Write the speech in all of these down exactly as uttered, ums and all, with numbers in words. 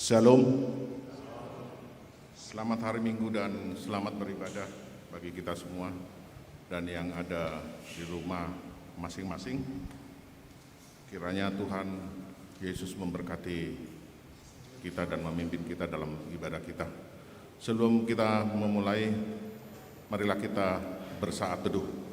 Shalom. Selamat hari Minggu dan selamat beribadah bagi kita semua dan yang ada di rumah masing-masing. Kiranya Tuhan Yesus memberkati kita dan memimpin kita dalam ibadah kita. Sebelum kita memulai, marilah kita bersaat teduh.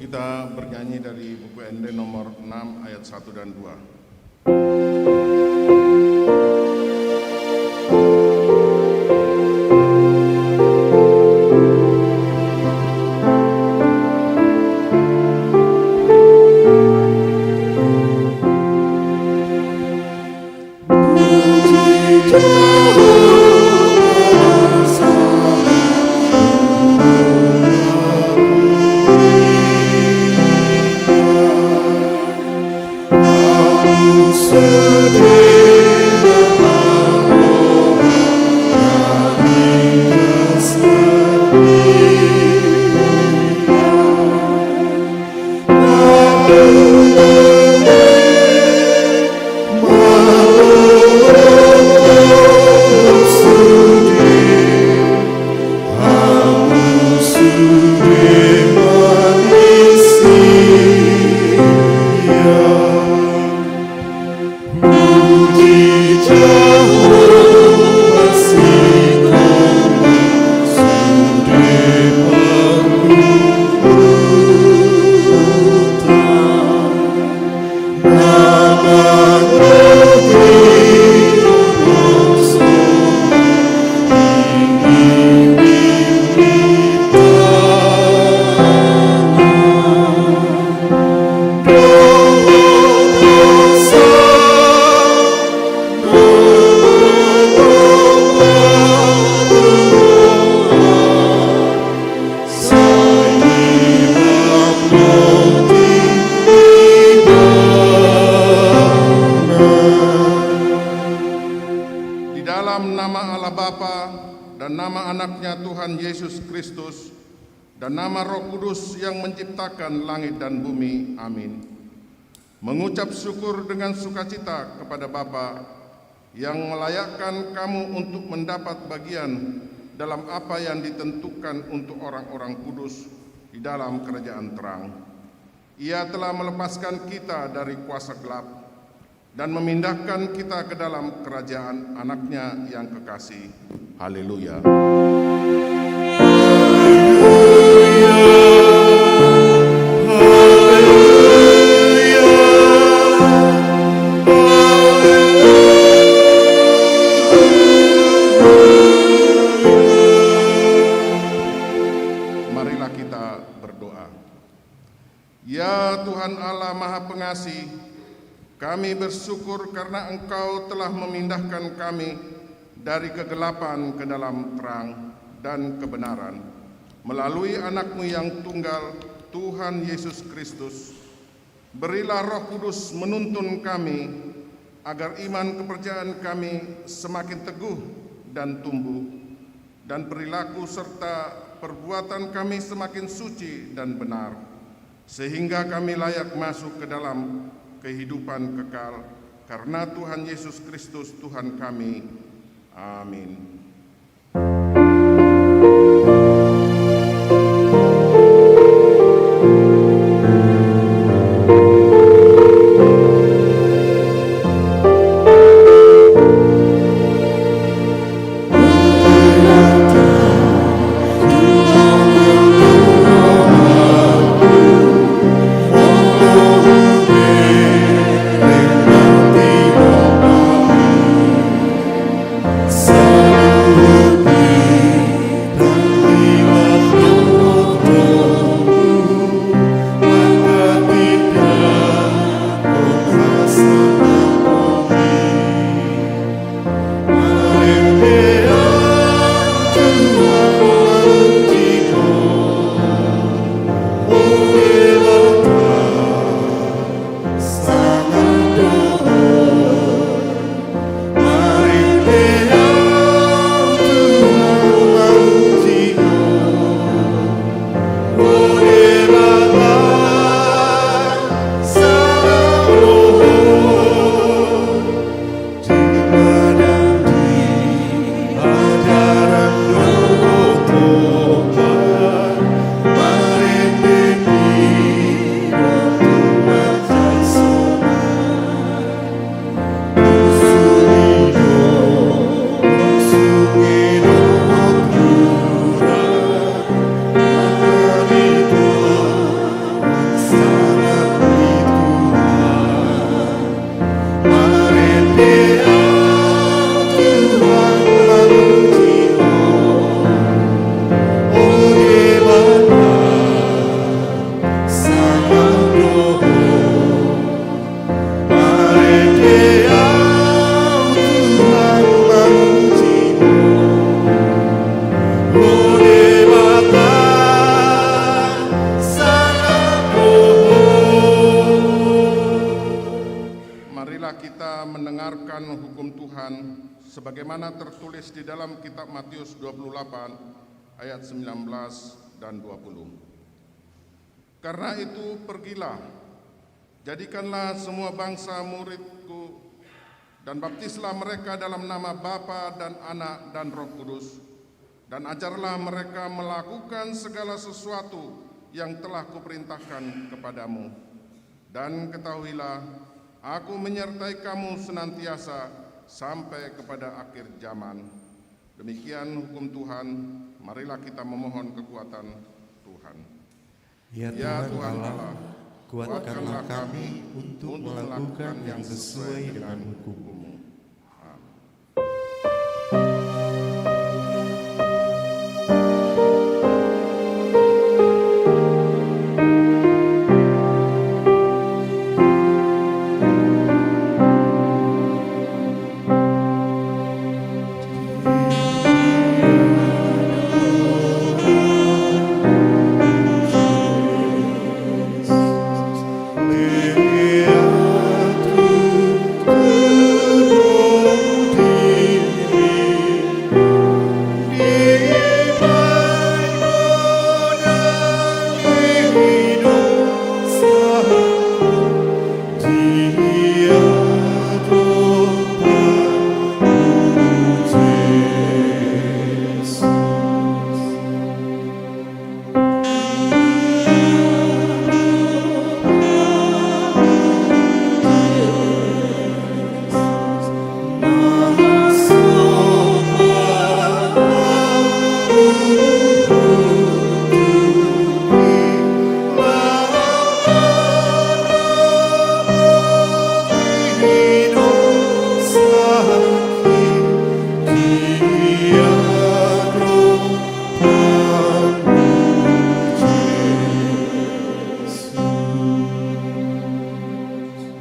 Kita bernyanyi dari buku Ende nomor enam ayat satu dan dua. Di dalam nama Allah Bapa dan nama Anaknya Tuhan Yesus Kristus dan nama Roh Kudus yang menciptakan langit dan bumi. Amin. Mengucap syukur dengan sukacita kepada Bapa yang melayakkan kamu untuk mendapat bagian dalam apa yang ditentukan untuk orang-orang kudus di dalam kerajaan terang. Ia telah melepaskan kita dari kuasa gelap dan memindahkan kita ke dalam kerajaan Anaknya yang kekasih. Haleluya. Marilah kita berdoa. Ya Tuhan Allah Maha Pengasih, kami bersyukur karena Engkau telah memindahkan kami dari kegelapan ke dalam terang dan kebenaran melalui Anak-Mu yang tunggal, Tuhan Yesus Kristus. Berilah Roh Kudus menuntun kami, agar iman kepercayaan kami semakin teguh dan tumbuh, dan perilaku serta perbuatan kami semakin suci dan benar, sehingga kami layak masuk ke dalam kehidupan kekal karena Tuhan Yesus Kristus Tuhan kami. Amin. Marilah kita mendengarkan hukum Tuhan sebagaimana tertulis di dalam kitab Matius dua puluh delapan ayat sembilan belas dan dua puluh. Karena itu, pergilah, jadikanlah semua bangsa muridku, dan baptislah mereka dalam nama Bapa dan Anak dan Roh Kudus, dan ajarlah mereka melakukan segala sesuatu yang telah kuperintahkan kepadamu. Dan ketahuilah, Aku menyertai kamu senantiasa sampai kepada akhir zaman. Demikian hukum Tuhan, marilah kita memohon kekuatan Tuhan. Ya Tuhan Allah, kuatkanlah kami untuk melakukan yang sesuai dengan hukum-Mu. Amin.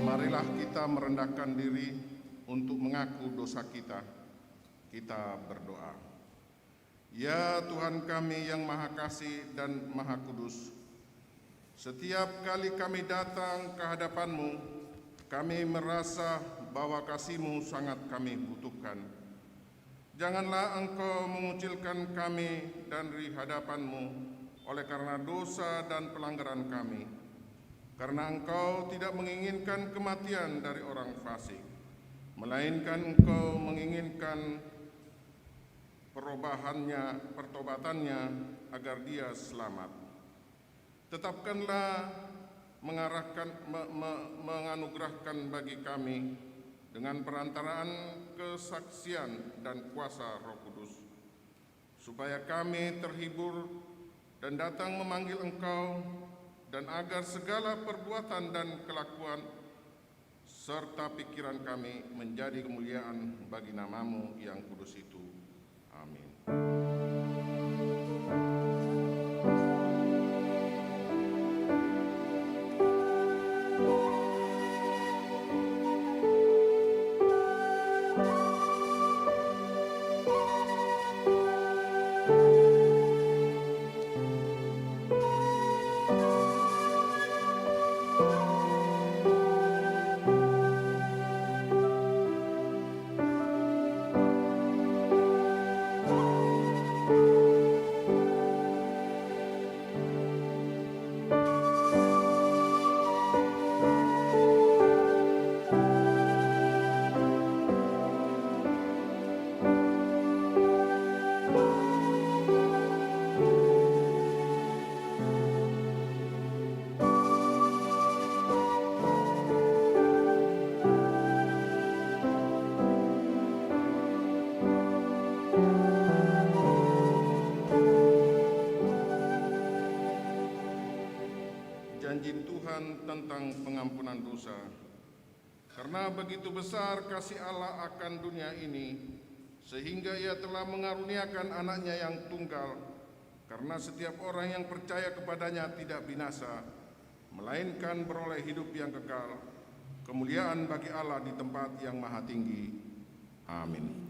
Marilah kita merendahkan diri untuk mengaku dosa kita. Kita berdoa. Ya Tuhan kami yang Maha Kasih dan Maha Kudus, setiap kali kami datang ke hadapan-Mu, kami merasa bahwa kasih-Mu sangat kami butuhkan. Janganlah Engkau mengucilkan kami dari hadapan-Mu oleh karena dosa dan pelanggaran kami, karena Engkau tidak menginginkan kematian dari orang fasik, melainkan Engkau menginginkan perubahannya, pertobatannya, agar dia selamat. Tetapkanlah mengarahkan, me-, me-, menganugerahkan bagi kami dengan perantaraan kesaksian dan kuasa Roh Kudus, supaya kami terhibur dan datang memanggil Engkau, dan agar segala perbuatan dan kelakuan serta pikiran kami menjadi kemuliaan bagi nama-Mu yang kudus itu. Amin. Janji Tuhan tentang pengampunan dosa. Karena begitu besar kasih Allah akan dunia ini, sehingga Ia telah mengaruniakan Anak-Nya yang tunggal, karena setiap orang yang percaya kepada-Nya tidak binasa, melainkan beroleh hidup yang kekal. Kemuliaan bagi Allah di tempat yang maha tinggi. Amin.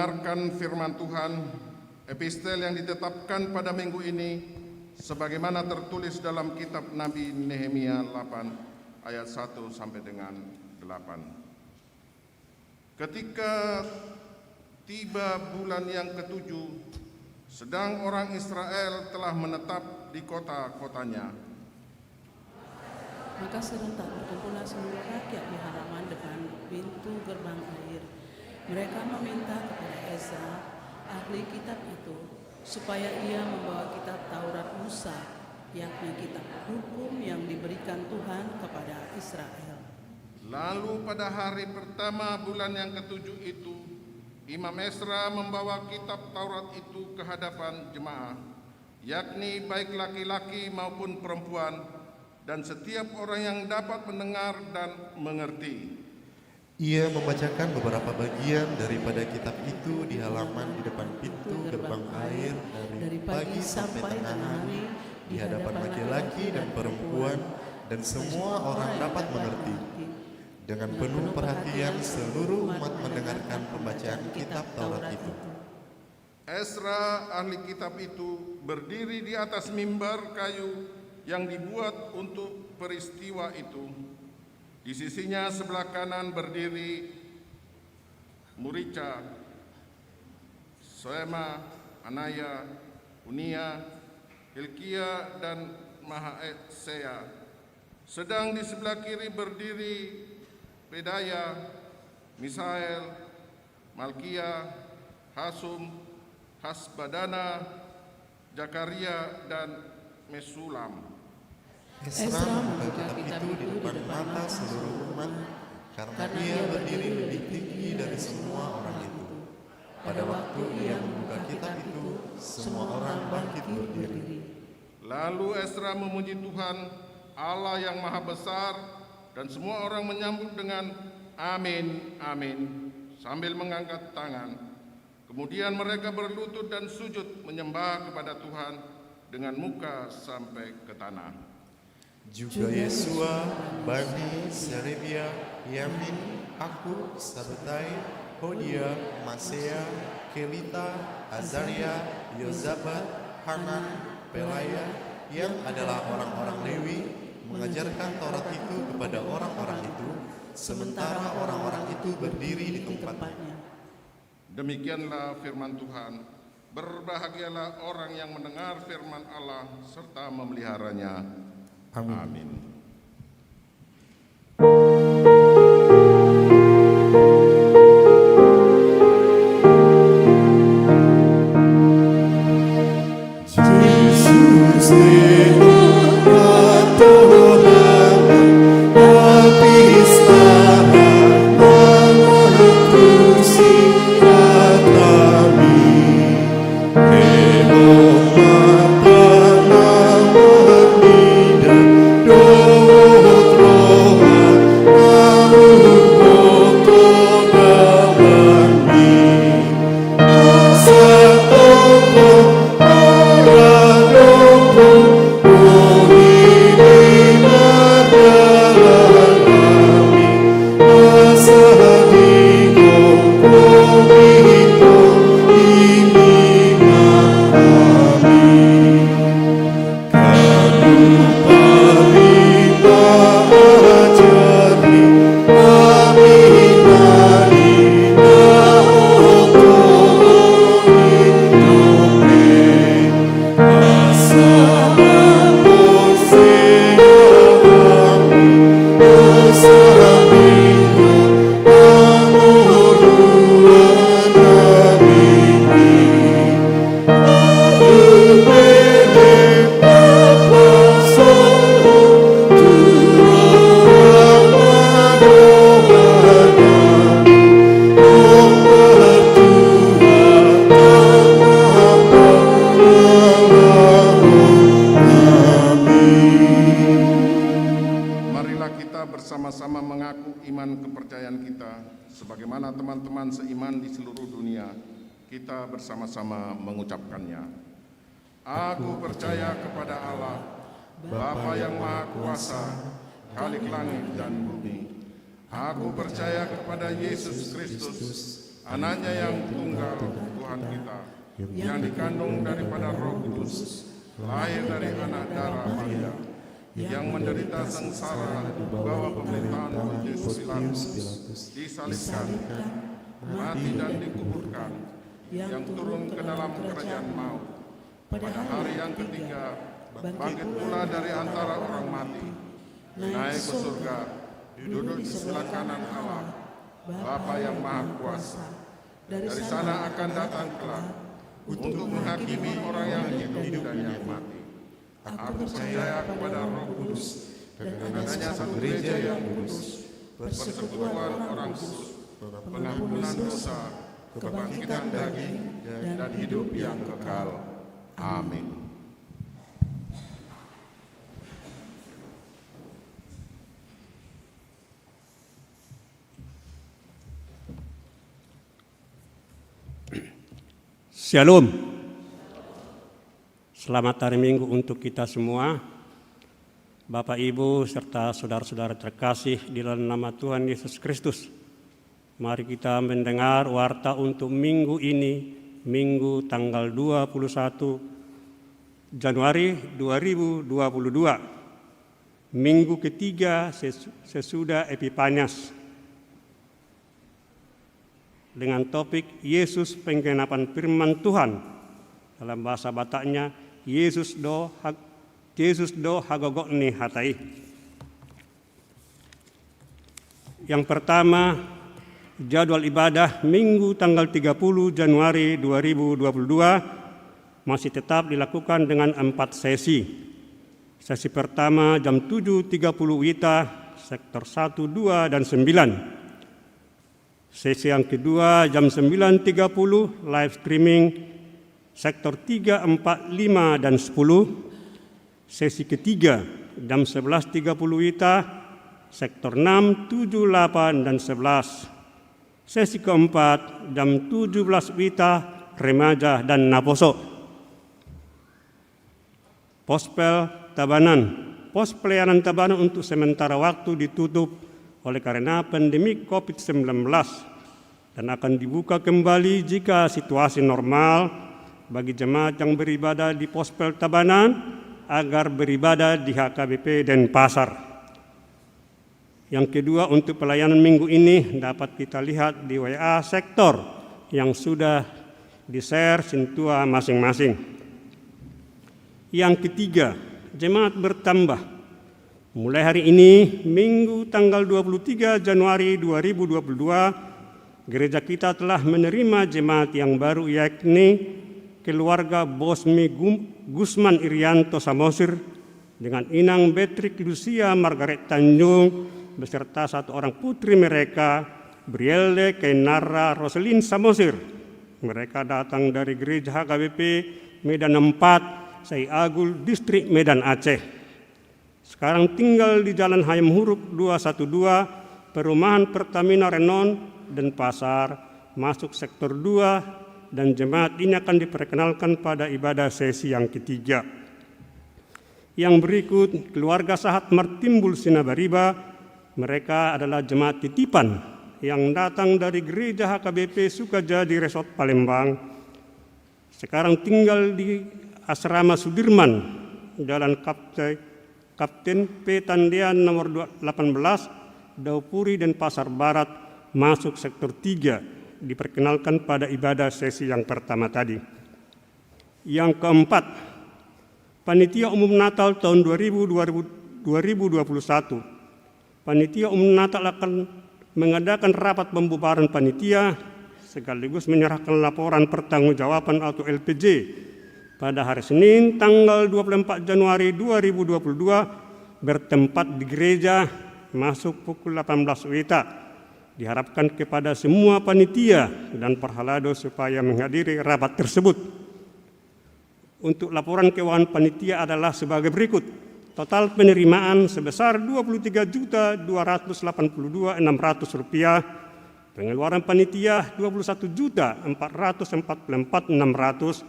Mendengarkan firman Tuhan, epistel yang ditetapkan pada minggu ini, sebagaimana tertulis dalam kitab Nabi Nehemia delapan ayat satu sampai dengan delapan. Ketika tiba bulan yang ketujuh, sedang orang Israel telah menetap di kota-kotanya. Maka serentak berkumpullah seluruh rakyat di halaman depan pintu gerbang air. Mereka meminta kepada Ezra, ahli kitab itu, supaya ia membawa kitab Taurat Musa, yakni kitab hukum yang diberikan Tuhan kepada Israel. Lalu pada hari pertama bulan yang ketujuh itu, Imam Ezra membawa kitab Taurat itu ke hadapan jemaah, yakni baik laki-laki maupun perempuan, dan setiap orang yang dapat mendengar dan mengerti. Ia membacakan beberapa bagian daripada kitab itu di halaman di depan pintu gerbang air dari pagi sampai tengah hari di hadapan laki-laki dan perempuan, dan semua orang dapat mengerti. Dengan penuh perhatian, seluruh umat mendengarkan pembacaan kitab Taurat itu. Ezra, ahli kitab itu, berdiri di atas mimbar kayu yang dibuat untuk peristiwa itu. Di sisinya sebelah kanan berdiri Murija, Soema, Anaya, Unia, Hilkia, dan Mahaseia. Sedang di sebelah kiri berdiri Pedaya, Misael, Malkia, Hasum, Hasbadana, Zakaria, dan Mesulam. Esra membuka kitab itu di depan mata seluruh umat, karena ia berdiri lebih tinggi dari semua orang itu. Pada waktu ia membuka kitab itu, semua orang bangkit berdiri. Lalu Esra memuji Tuhan, Allah yang Maha Besar, dan semua orang menyambut dengan, "Amin, amin," sambil mengangkat tangan. Kemudian mereka berlutut dan sujud menyembah kepada Tuhan dengan muka sampai ke tanah. Juga Yesua, Bani, Serebia, Yamin, Akub, Sabtai, Hodia, Masea, Kelita, Azaria, Yozabat, Hanan, Pelaya, yang adalah orang-orang Lewi, mengajarkan Taurat itu kepada orang-orang itu, sementara orang-orang itu berdiri di tempatnya. Demikianlah firman Tuhan. Berbahagialah orang yang mendengar firman Allah serta memeliharanya. Amin. Amin. Jesus, Tuhan, habis tahan mengurusi kami. Marilah kita bersama-sama mengaku iman kepercayaan kita, sebagaimana teman-teman seiman di seluruh dunia. Kita bersama-sama mengucapkannya. Aku percaya kepada Allah, Bapa yang Maha Kuasa, Khalik langit dan bumi. Aku percaya kepada Yesus Kristus, Anaknya yang tunggal, Tuhan kita, yang dikandung daripada Roh Kudus, lahir dari anak darah Maria, yang menderita sengsara di bawah pemerintahan Pontius Pilatus, disalibkan, mati dan dikuburkan, yang turun ke dalam kerajaan maut, pada hari yang ketiga bangkit pula dari antara orang mati, naik ke surga, duduk di sebelah kanan Allah, Bapa yang Maha Kuasa. Dari sana akan datang kelak untuk menghakimi orang yang hidup dan yang mati. Aku percaya kepada Roh Kudus, dan adanya satu gereja yang kudus, persekutuan orang kudus, pengampunan dosa, kebangkitan daging, dan hidup yang kekal. Amin. Shalom. Selamat hari Minggu untuk kita semua. Bapak, Ibu, serta saudara-saudara terkasih di dalam nama Tuhan Yesus Kristus. Mari kita mendengar warta untuk minggu ini, Minggu tanggal dua puluh satu Januari dua ribu dua puluh dua. Minggu ketiga ses-, sesudah Epipanias. Dengan topik Yesus penggenapan firman Tuhan. Dalam bahasa Bataknya, Yesus do hag-, Yesus do hagogot ni hata i. Yang pertama, jadwal ibadah Minggu tanggal tiga puluh Januari dua ribu dua puluh dua masih tetap dilakukan dengan empat sesi. Sesi pertama jam tujuh tiga puluh WITA, sektor satu, dua, dan sembilan. Sesi yang kedua jam sembilan tiga puluh live streaming sektor tiga, empat, lima, dan sepuluh. Sesi ketiga jam sebelas tiga puluh WITA, sektor enam, tujuh, delapan, dan sebelas. Sesi keempat jam tujuh belas WITA, remaja dan naposo. Pospel Tabanan. Pos pelayanan Tabanan untuk sementara waktu ditutup oleh karena pandemi covid sembilan belas dan akan dibuka kembali jika situasi normal bagi jemaat yang beribadah di Pospel Tabanan agar beribadah di H K B P Denpasar. Yang kedua, untuk pelayanan minggu ini dapat kita lihat di W A sektor yang sudah di-share sintua masing-masing. Yang ketiga, jemaat bertambah. Mulai hari ini, Minggu tanggal dua puluh tiga Januari dua ribu dua puluh dua, gereja kita telah menerima jemaat yang baru, yakni keluarga Bosmi Gum-, Gusman Irianto Samosir, dengan Inang Betrik Lucia Margaret Tanjung beserta satu orang putri mereka, Brielle Kainara Roselin Samosir. Mereka datang dari Gereja H K B P Medan empat, Sai Agul, Distrik Medan Aceh. Sekarang tinggal di Jalan Hayam Huruk dua satu dua, Perumahan Pertamina Renon, Denpasar, masuk sektor dua, dan jemaat ini akan diperkenalkan pada ibadah sesi yang ketiga. Yang berikut, keluarga sahat Martimbul Sinabariba. Mereka adalah jemaat titipan yang datang dari Gereja H K B P Sukajadi Resort Palembang. Sekarang tinggal di Asrama Sudirman, Jalan Kapte-, Kapten P Tandean nomor dua, delapan belas, Daupuri, Denpasar Barat, masuk sektor tiga, diperkenalkan pada ibadah sesi yang pertama tadi. Yang keempat, Panitia Umum Natal tahun dua ribu, dua ribu, dua ribu dua puluh satu. Panitia Umum Natal akan mengadakan rapat pembubaran panitia sekaligus menyerahkan laporan pertanggungjawaban atau L P J pada hari Senin tanggal dua puluh empat Januari dua ribu dua puluh dua, bertempat di gereja, masuk pukul delapan belas WITA. Diharapkan kepada semua panitia dan parhalado supaya menghadiri rapat tersebut. Untuk laporan keuangan panitia adalah sebagai berikut. Total penerimaan sebesar dua puluh tiga juta dua ratus delapan puluh dua enam ratus rupiah. Pengeluaran panitia dua puluh satu juta empat ratus empat puluh empat enam ratus.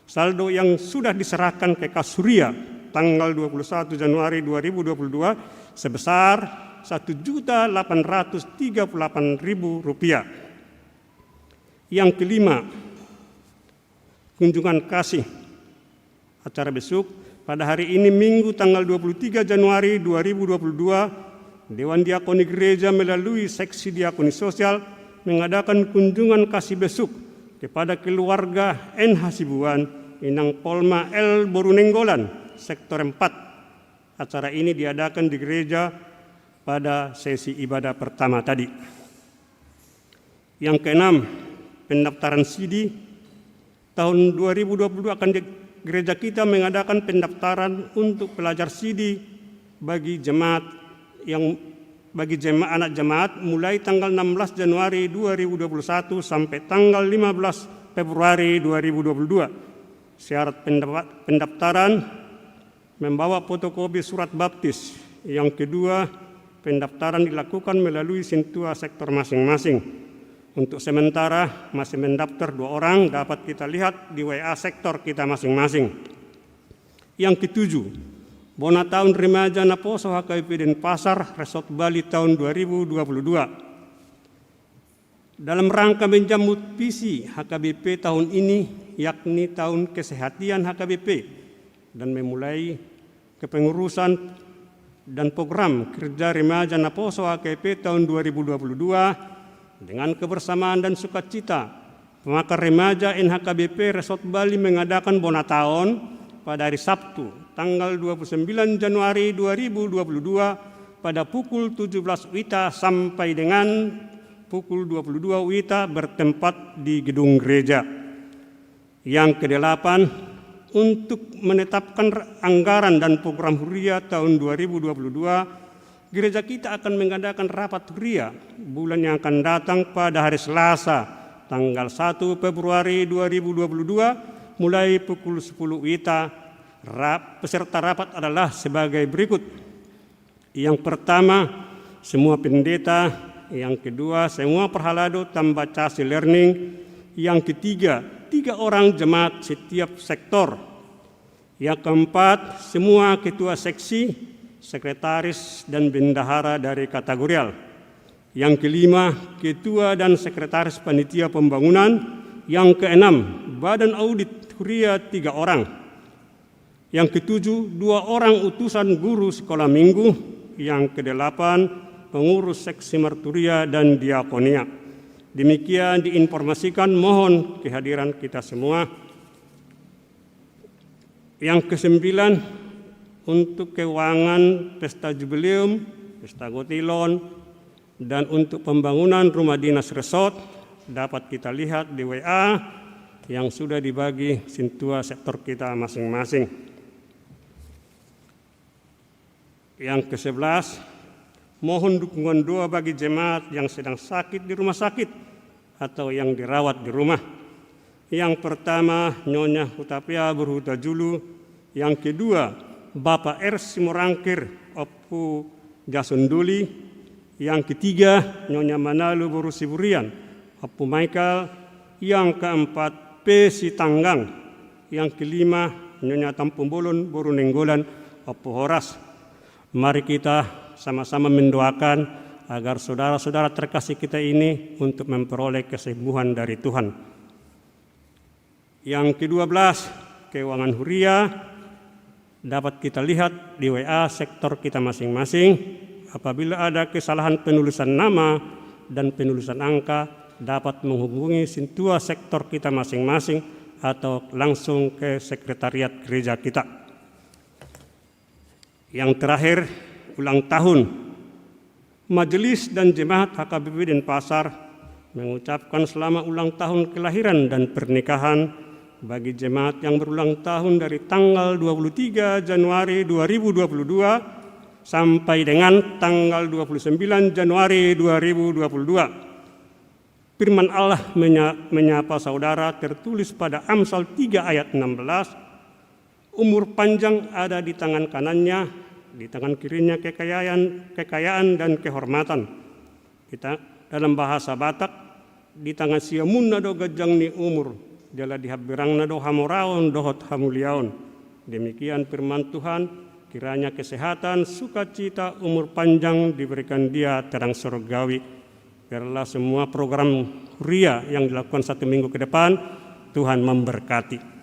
Saldo yang sudah diserahkan ke kas Huria tanggal dua puluh satu Januari dua ribu dua puluh dua sebesar satu juta delapan ratus tiga puluh delapan ribu rupiah. Yang kelima, kunjungan kasih. Acara besuk, pada hari ini, Minggu, tanggal dua puluh tiga Januari dua ribu dua puluh dua, Dewan Diakoni Gereja melalui Seksi Diakoni Sosial mengadakan kunjungan kasih besuk kepada keluarga N Hasibuan, Inang Polma L Borunenggolan, Sektor empat. Acara ini diadakan di gereja pada sesi ibadah pertama tadi. Yang keenam, pendaftaran sidi. Tahun dua ribu dua puluh dua akan di-, gereja kita mengadakan pendaftaran untuk pelajar sidi bagi jemaat yang, bagi jema-, anak jemaat mulai tanggal enam belas Januari dua ribu dua puluh satu sampai tanggal lima belas Februari dua ribu dua puluh dua. Syarat pendapat-, pendaftaran membawa fotokopi surat baptis. Yang kedua, pendaftaran dilakukan melalui sintua sektor masing-masing. Untuk sementara, masih mendaftar dua orang, dapat kita lihat di W A sektor kita masing-masing. Yang ketujuh, bona taon remaja naposo H K B P Denpasar, Resort Bali tahun dua ribu dua puluh dua. Dalam rangka menjambut visi H K B P tahun ini, yakni tahun kesehatan H K B P, dan memulai kepengurusan dan program kerja remaja naposo H K B P tahun dua ribu dua puluh dua, dengan kebersamaan dan sukacita, pemakan remaja N H K B P Resort Bali mengadakan bona taon pada hari Sabtu, tanggal dua puluh sembilan Januari dua ribu dua puluh dua, pada pukul tujuh belas W I T A sampai dengan pukul dua puluh dua W I T A, bertempat di gedung gereja. Yang kedelapan, untuk menetapkan anggaran dan program huria tahun dua ribu dua puluh dua, gereja kita akan mengadakan rapat huria bulan yang akan datang pada hari Selasa, tanggal satu Februari dua ribu dua puluh dua, mulai pukul sepuluh W I T A. Rap-, peserta rapat adalah sebagai berikut. Yang pertama, semua pendeta. Yang kedua, semua parhalado tanpa chasi learning. Yang ketiga, tiga orang jemaat setiap sektor. Yang keempat, semua ketua seksi, sekretaris, dan bendahara dari kategorial. Yang kelima, ketua dan sekretaris panitia pembangunan. Yang keenam, badan audit huria tiga orang. Yang ketujuh, dua orang utusan guru sekolah minggu. Yang kedelapan, pengurus seksi marturia dan diakonia. Demikian diinformasikan, mohon kehadiran kita semua. Yang kesembilan, untuk keuangan pesta jubileum, pesta gotilon, dan untuk pembangunan rumah dinas resort, dapat kita lihat di W A yang sudah dibagi sintua sektor kita masing-masing. Yang kesebelas, mohon dukungan doa bagi jemaat yang sedang sakit di rumah sakit atau yang dirawat di rumah. Yang pertama, Nyonya Hutapea Berhuta Julu. Yang kedua, Bapak R Simorangkir, Ompu Jason Doli. Yang ketiga, Nyonya Manalu Boru Siburian, Ompu Michael. Yang keempat, P Sitanggang. Yang kelima, Nyonya Tampubolon Boru Nenggolan, Ompu Horas. Mari kita sama-sama mendoakan agar saudara-saudara terkasih kita ini untuk memperoleh kesembuhan dari Tuhan. Yang kedua belas, keuangan huria, dapat kita lihat di W A sektor kita masing-masing. Apabila ada kesalahan penulisan nama dan penulisan angka, dapat menghubungi sintua sektor kita masing-masing atau langsung ke sekretariat gereja kita. Yang terakhir, ulang tahun. Majelis dan jemaat H K B P Denpasar mengucapkan selamat ulang tahun kelahiran dan pernikahan bagi jemaat yang berulang tahun dari tanggal dua puluh tiga Januari dua ribu dua puluh dua sampai dengan tanggal dua puluh sembilan Januari dua ribu dua puluh dua. Firman Allah menya-, menyapa saudara tertulis pada Amsal tiga ayat enam belas, "Umur panjang ada di tangan kanannya, di tangan kirinya kekayaan, kekayaan dan kehormatan." Kita, dalam bahasa Batak, "Di tangan siamunna do ganjang ni umur, jala di hambirangna do hamoraon dohot hamuliaon." Demikian firman Tuhan, kiranya kesehatan, sukacita, umur panjang diberikan dia terang surgawi. Biarlah semua program huria yang dilakukan satu minggu ke depan, Tuhan memberkati.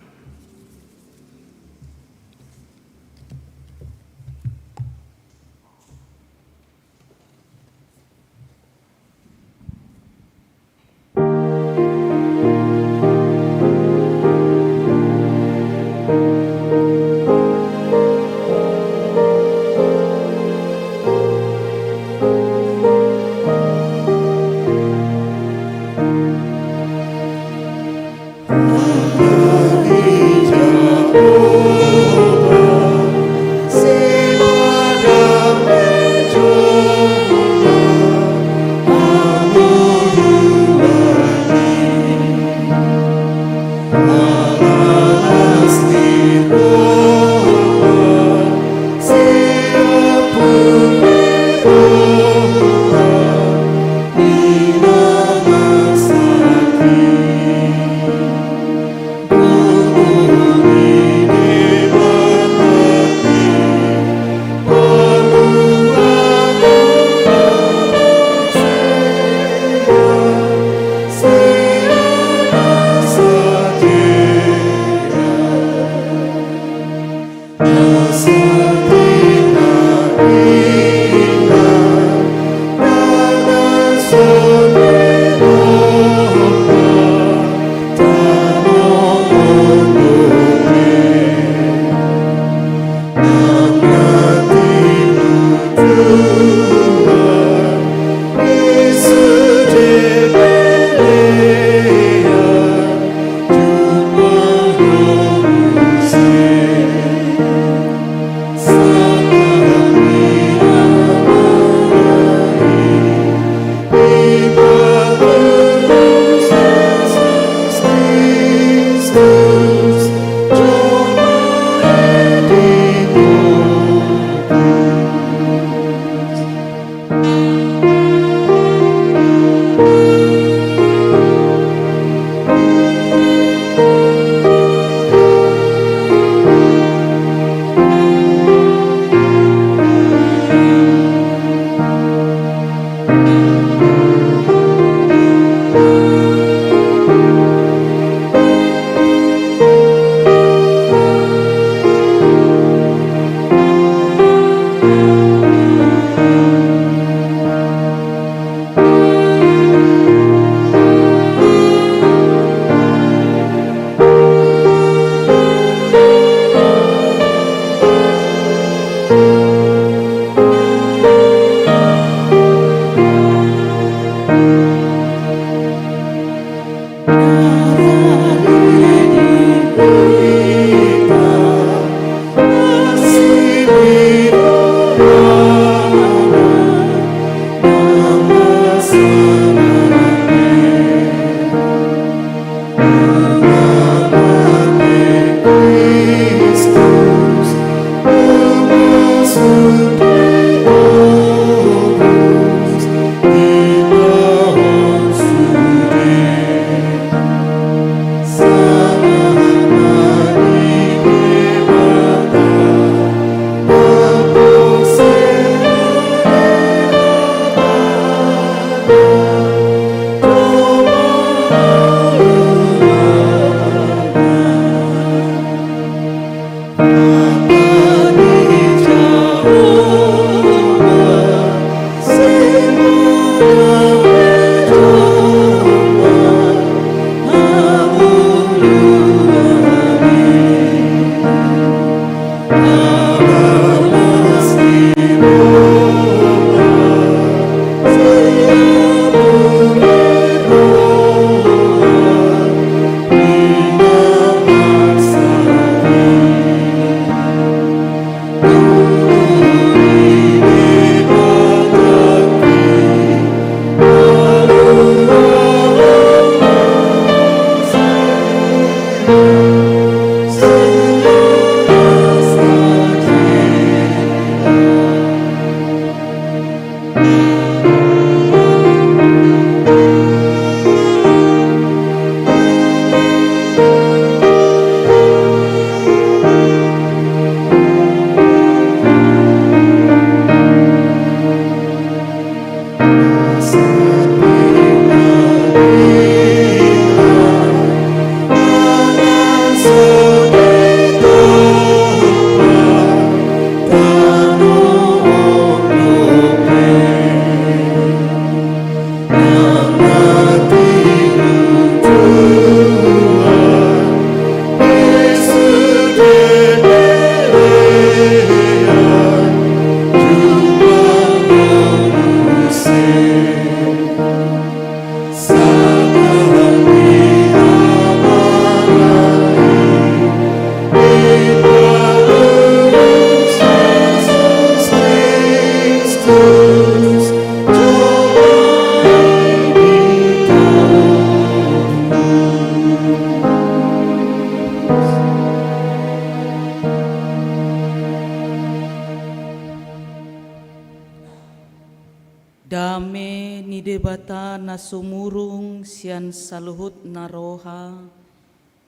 Debata na sumurung sian saluhut na roha,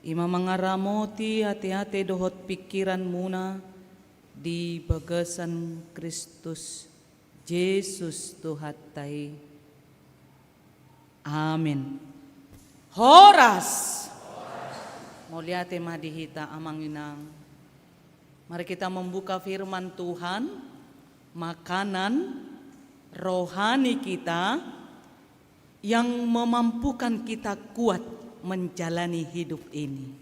i ma mangaramoti ateate dohot pingkiranmuna di bagasan Kristus Jesus Tuhanta i. Amin. Horas. Mauliate ma di hita amang inang. Mari kita membuka firman Tuhan, makanan rohani kita yang memampukan kita kuat menjalani hidup ini.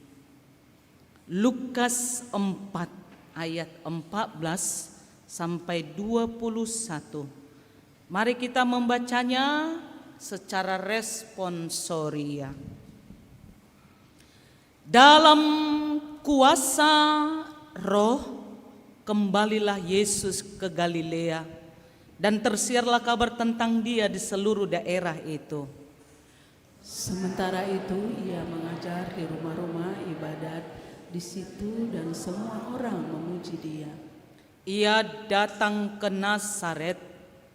Lukas empat ayat empat belas sampai dua puluh satu. Mari kita membacanya secara responsoria. Dalam kuasa Roh, kembalilah Yesus ke Galilea, dan tersiarlah kabar tentang Dia di seluruh daerah itu. Sementara itu, Ia mengajar di rumah-rumah ibadat di situ, dan semua orang memuji Dia. Ia datang ke Nazaret,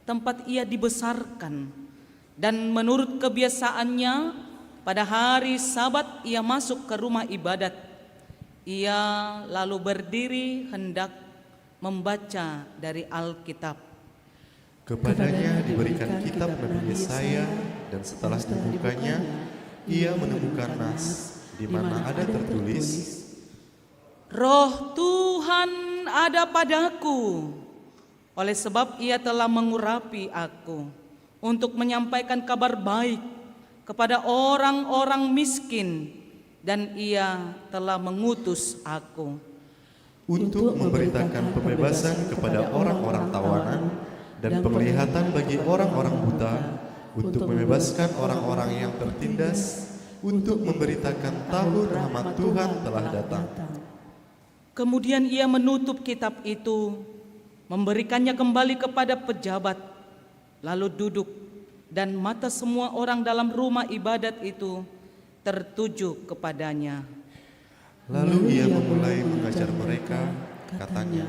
tempat Ia dibesarkan, dan menurut kebiasaannya, pada hari Sabat Ia masuk ke rumah ibadat. Ia lalu berdiri hendak membaca dari Alkitab. Kepadanya diberikan kitab Nabi Yesaya, dan setelah dibukanya, ia menemukan nas, di mana ada tertulis, "Roh Tuhan ada padaku, oleh sebab Ia telah mengurapi aku untuk menyampaikan kabar baik kepada orang-orang miskin, dan Ia telah mengutus aku untuk memberitakan pembebasan kepada orang-orang tawanan, dan penglihatan bagi orang-orang buta, untuk membebaskan orang-orang yang tertindas, untuk memberitakan tahun rahmat Tuhan telah datang." Kemudian Ia menutup kitab itu, memberikannya kembali kepada pejabat, lalu duduk, dan mata semua orang dalam rumah ibadat itu tertuju kepadanya. Lalu Ia memulai mengajar mereka, katanya,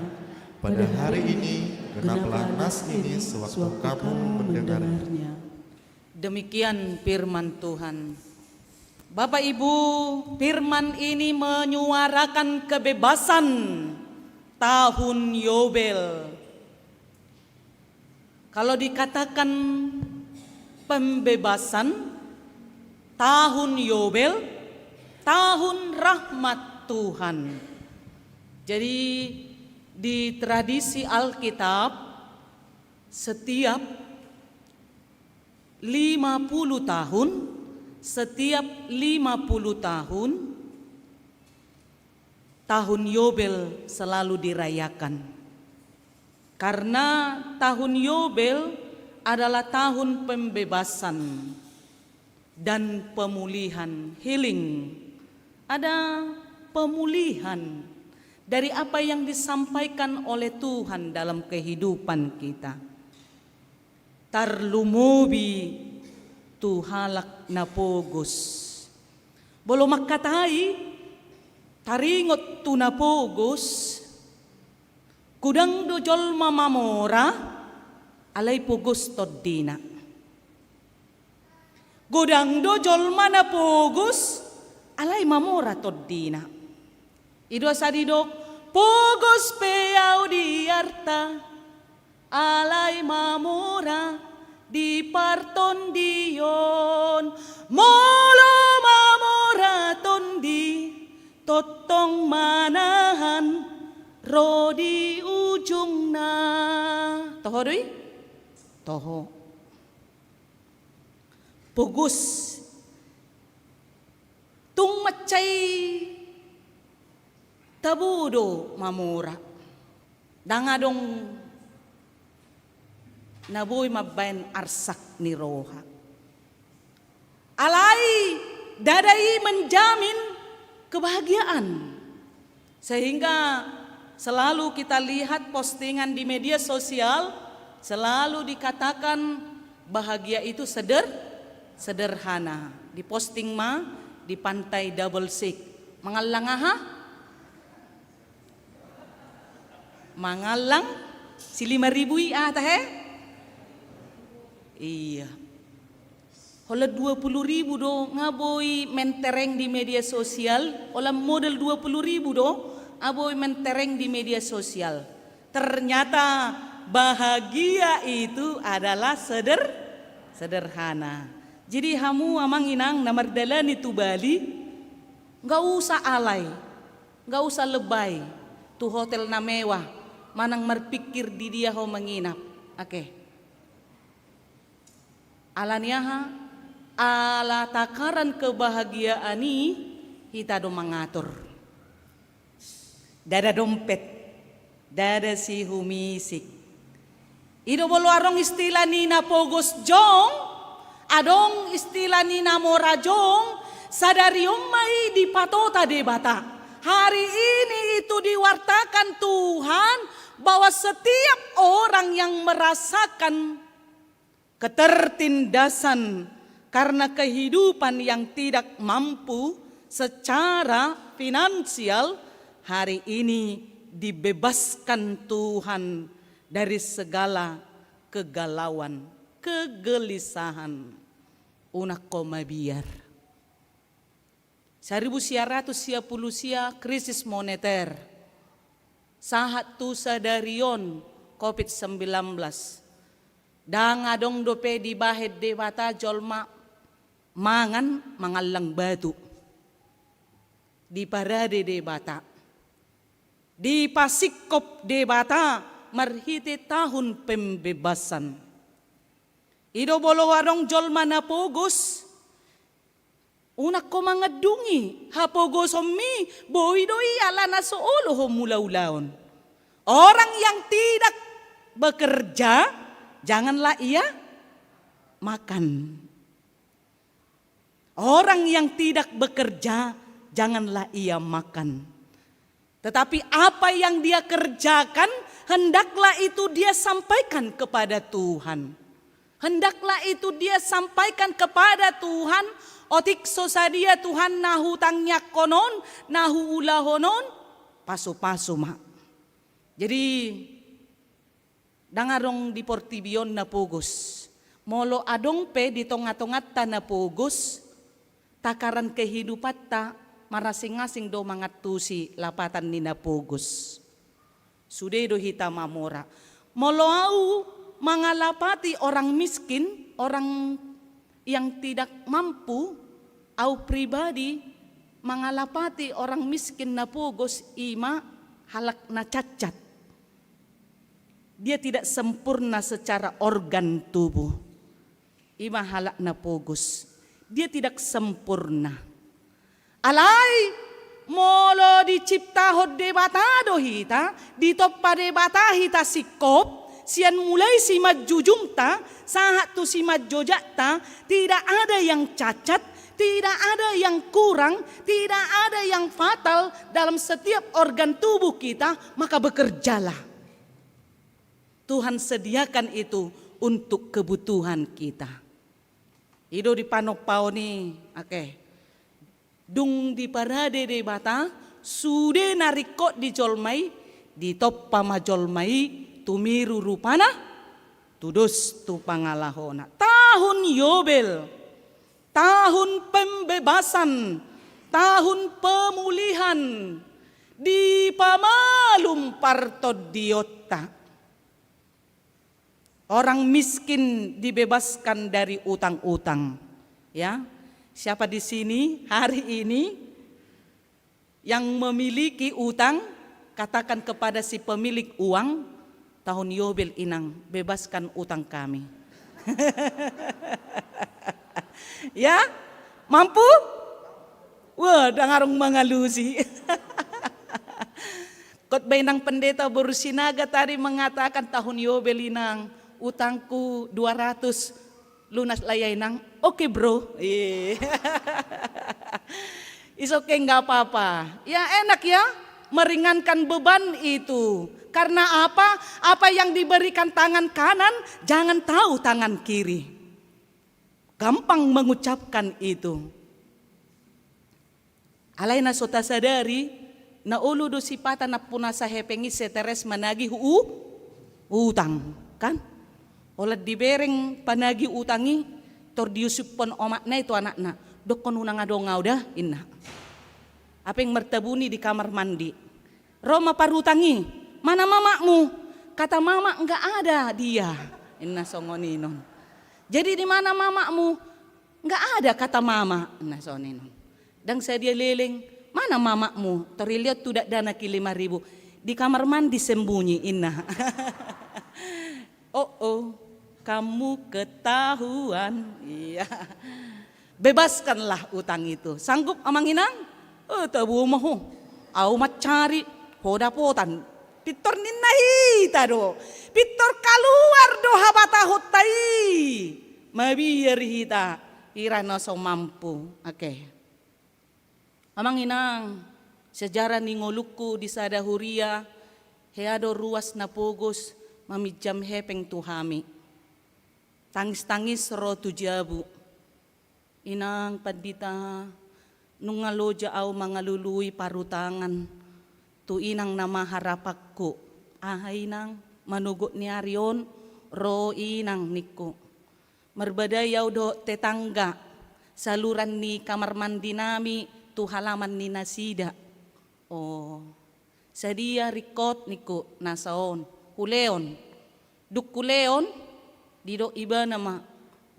"Pada hari ini genaplah nas ini sewaktu kamu mendengarnya." Demikian firman Tuhan. Bapak Ibu, firman ini menyuarakan kebebasan tahun Yobel. Kalau dikatakan pembebasan, tahun Yobel, tahun rahmat Tuhan. Jadi, di tradisi Alkitab, setiap lima puluh tahun, setiap lima puluh tahun, tahun Yobel selalu dirayakan. Karena tahun Yobel adalah tahun pembebasan dan pemulihan, healing. Ada pemulihan dari apa yang disampaikan oleh Tuhan dalam kehidupan kita. Tarlumobi tu halak na pogos. Molo mangkatai, taringot tu na pogos, godang do jolma mamora, alai pogos tondina. Godang do jolma na pogos, alai mamora tondina. I do asa didok, pogos pe au di arta, alai mamora di partondion. Molo mamora tondi, tongtong manahan ro di ujungna. Toho do i? Toho. Pogos. Tung mansai tabo do mamora. Ndang adong na boi mambaen arsak ni roha. Alai ndada i menjamin kebahagiaan. Sehingga selalu kita lihat postingan di media sosial, selalu dikatakan bahagia itu seder-, sederhana. Diposting ma di Pantai Double Six. Mangallang aha? Mangallang si lima ribu i aha tahe? Iya. Holan dua puluh ribu do nga boi mentereng di media sosial, holan modal dua puluh ribu do nga boi mentereng di media sosial. Ternyata bahagia itu adalah seder-, sederhana. Jadi hamu amang inang na mardalani tu Bali, nggak usah alai, nggak usah lebay tu hotel na mewah, manang marpikir di dia ho menginap. Oke. Ala ni aha? Ala takaran kebahagiaan i hita do mangatur. Ndada dompet, ndada sihumisik. I do molo adong istilah ni na pogos jong, adong istilah ni na mora jong, sadari on ma i dipatota Debata. Hari ini itu diwartakan Tuhan bahwa setiap orang yang merasakan ketertindasan karena kehidupan yang tidak mampu secara finansial, hari ini dibebaskan Tuhan dari segala kegalauan, kegelisahan. Unang ho mabiar. Saribu sia ratus sia pulu sia krisis moneter. Sahat tu sadari on covid sembilan belas. Ndang adong dope dibahen Debata jolma mangan mangallang batu. Diparade Debata. Dipasingkop Debata marhite tahun pembebasan. I do molo adong jolma na pogos, unang ho mangandungi hapogosonmi, boi do i alana so olo ho mulaulaon. Orang yang tidak bekerja, janganlah ia makan. Orang yang tidak bekerja, janganlah ia makan. Tetapi apa yang dia kerjakan, hendaklah itu dia sampaikan kepada Tuhan. Hendaklah itu dia sampaikan kepada Tuhan, otik so sadia Tuhan na hutangiangkon on, na huulahon on, pasupasu ma. Jadi, ndang adong di portibi on na pogos. Molo adong pe di tongatonganta na pogos, takaran kehidupanta marasing-asing do mangantusi lapatan ni na pogos. Sude do hita mamora. Molo au mangalapati orang miskin, orang yang tidak mampu, au pribadi mangalapati orang miskin na pogos, i ma halak na cacat. Dia tidak sempurna secara organ tubuh. I ma halak na pogos. Dia tidak sempurna. Alai molo diciptahon Debata do hita, ditompa Debata hita singkop, sian mulai simanjujungta sahat tu simanjojakta, tidak ada yang cacat, tidak ada yang kurang, tidak ada yang fatal dalam setiap organ tubuh kita, maka bekerjalah. Tuhan sediakan itu untuk kebutuhan kita. I do di panompaon i, oke. Dung diparade Debata sude na ringkot di jolma i, ditompa ma jolma i tumiru rupana, tudos tu pangalahona. Tahun Yobel, tahun pembebasan, tahun pemulihan, dipamalum partondionta. Orang miskin dibebaskan dari utang-utang. Ya, siapa di sini hari ini yang memiliki utang, katakan kepada si pemilik uang, "Tahun Yobel, Inang, bebaskan utang kami." Ya, mampu? Wah, ndang adong mangalusi. Khotbah Inang Pendeta boru Sinaga tadi mengatakan, "Tahun Yobel, Inang, utangku dua ratus, lunas lah ya, Inang." Oke, Bro. Iya. It's okay, nggak apa-apa. Ya, enak ya, meringankan beban itu. Karena apa? Apa yang diberikan tangan kanan, jangan tahu tangan kiri. Gampang mengucapkan itu. Alai na so tasadari, na olo do sipata nampuna sahepeng i stres managih u-, utang, kan? Holan dibereng panagih utang i, Tor diusuphon omakna i tu anakna, "Dokkon unang adong au da," inna. Hape martabuni di kamar mandi. Ro ma parutang i, "Mana mamakmu?" "Kata mama nggak ada dia," inna songon i non. "Jadi di mana mamakmu?" "Nggak ada kata mama," inna songon i non. Ndang sadia leleng, "Mana mamakmu?" Tor dilehon tu dakdanak i lima ribu. "Di kamar mandi sembunyi," inna. "Oh, oh, kamu ketahuan." Iya. Bebaskanlah utang itu. Sanggup amang inang? "Eh, tabo ma ho. Au mancari, ho dapotan." Pintor ninna hita do. Pintor kaluar do habatahonta i. Mabiar hita, hira na so mampu. Oke. Amang inang, sejarah ni ngolungku di sada huria, hea do ruas na pogos maminjam hepeng tu hami. Tangis-tangis ro tu jabu. "Inang pandita, nunga loja au mangalului parutangan tu inang na maharapanku." "Aha inang, manogot ni ari on ro inang," ningku. Marbadai au dohot tetangga, saluran ni kamar mandi nami tu halaman ni nasida. "Oh, sadia ringkot?" ningku, "Nasa on hulehon." Dung hulehon, didok ibana ma,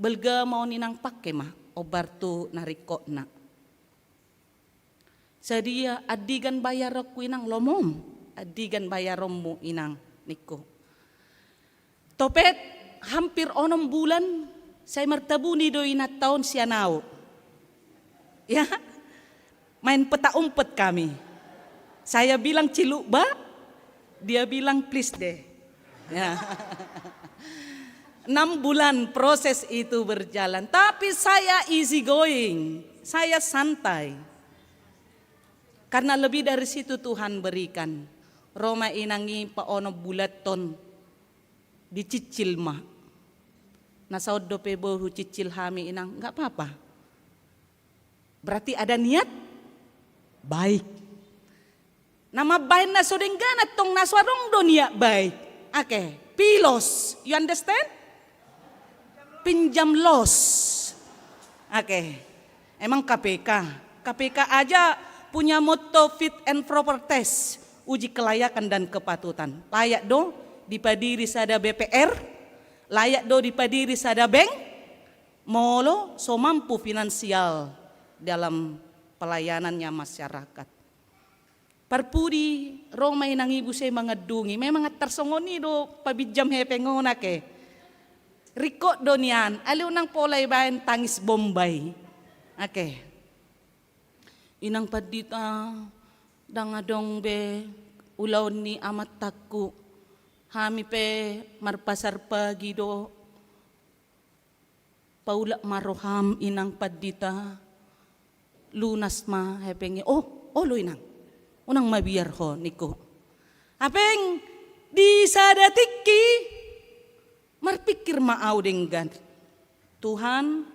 "Balga ma on inang, pangke ma, hombar tu na ringkotna." "Sadia andigan bayaronku inang?" "Lomom, andigan bayaronmu inang," ningku. Topet hampir onom bulan, sai martabuni do inanta on sian au. Ya, main petak umpet kami. Saya bilang ciluk ba, dia bilang please deh. Ya. Enam bulan proses itu berjalan, tapi saya easy going, saya santai. Karena lebih dari situ Tuhan berikan. Ro ma inang i paonom bulan on, dicicil ma. "Nasa on dope boi hucicil hami inang." "Nggak apa-apa. Berarti ada niat baik." Na mambahen na so denggan antong na so adong do niat baik. Oke, pilos. You understand? Pinjam los. Oke. Emang K P K. K P K aja punya motto fit and proper test, uji kelayakan dan kepatutan. Layak do dipadiri sada B P R, layak do dipadiri sada bank, molo so mampu finansial dalam pelayanannya masyarakat. Parpudi ro ma inang i muse mangandungi, memang antar songon i do paminjam hepeng on ake. Ringkot do nian, alai unang pola ibaen tangis bombay. Ake. "Inang pandita, ndang adong be ulaon ni amantangku. Hami pe marpasar pagi do." "Paulak ma roham inang pandita, lunas ma hepeng i." "Oh, olo inang, unang mabiar ho," ningku. Hepeng di sada tingki, marpingkir ma au denggan. Tuhan,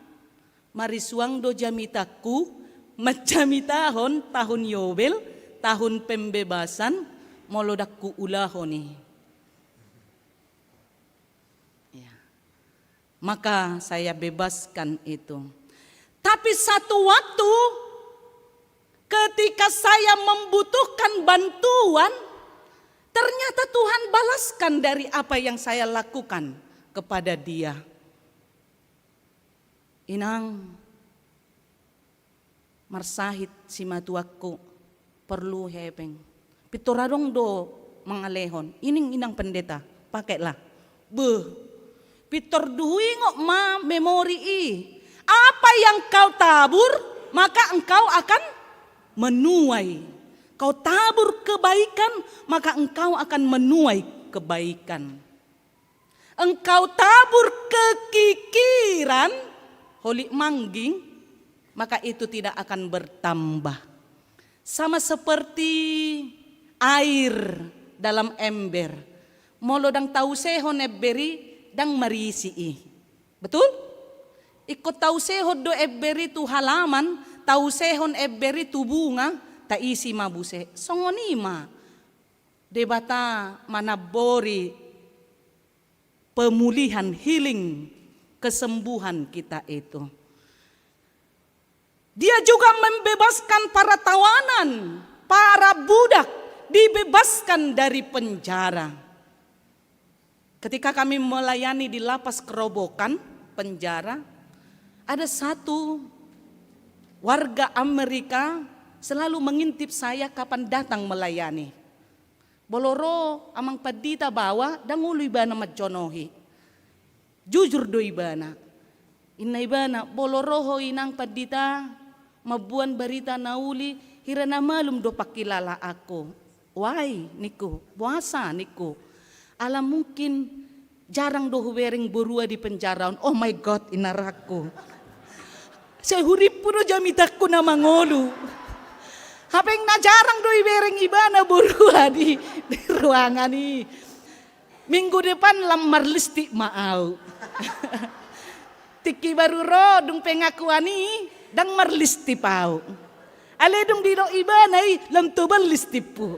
marisuang do jamitangku, manjamitahon tahun Yobel, tahun pembebasan, molo ndang huulahon i. Ya. Maka saya bebaskan itu. Tapi satu waktu, ketika saya membutuhkan bantuan, ternyata Tuhan balaskan dari apa yang saya lakukan kepada dia. Inang, marsahit simatuangku, porlu hepeng. Pintor adong do mangalehon, ining inang pendeta, pakailah. Beuh, pintor diingot ma memori i. Apa yang kau tabur, maka engkau akan menuai. Kau tabur kebaikan, maka engkau akan menuai kebaikan. Engkau tabur kekikiran, holik mangging, maka itu tidak akan bertambah. Sama seperti air dalam ember. Molo ndang tausehon ember i, ndang marisi i. Betul? Ingkon tausehon do ember i tu halaman, tausehon ember i tu bunga, taisi ma muse. Songon i ma Debata manambori pemulihan, healing, kesembuhan kita itu. Dia juga membebaskan para tawanan, para budak dibebaskan dari penjara. Ketika kami melayani di lapas Kerobokan, penjara, ada satu warga Amerika selalu mengintip saya kapan datang melayani. Molo ro amang pandita baoa, ndang olo ibana manjonohi. Jujur do ibana. Inna ibana, molo ro ho inang pandita, mamboan barita na uli, hira na malum do pangkilalaanku. Why, ningku, boasa, ningku. Ala mungkin jarang do hubereng borua di penjara on. Oh my God, inarangku. Sai hurippu do jamitangku na mangolu. Hape na jarang do ibereng ibana borua di, di ruangan i. Minggu depan lam marlistip ma au. Tingki baru ro dung pengakuan i, ndang marlistip au. Alai dung didok ibana i, lam tobal listipku.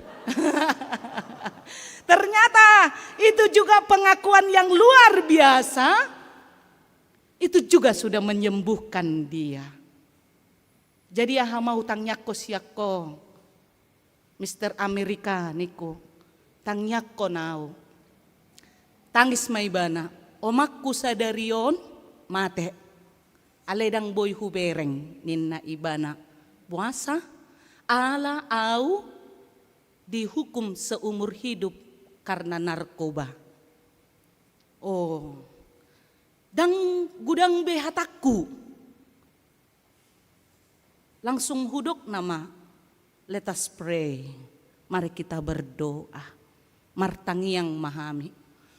Ternyata itu juga pengakuan yang luar biasa. Itu juga sudah menyembuhkan dia. Jadi aha ma hutangiangkon sian ho, Mister Amerika, ningku, tangiangkon au. Tangis ma ibana, omakku sadari on mate. Alai ndang boi hubereng, ninna ibana. Boasa? Ala au dihukum seumur hidup karena narkoba. Oh, ndang godang be hatangku. Langsung hudok nama, let us pray. Mari kita berdoa. Martangiang ma hami.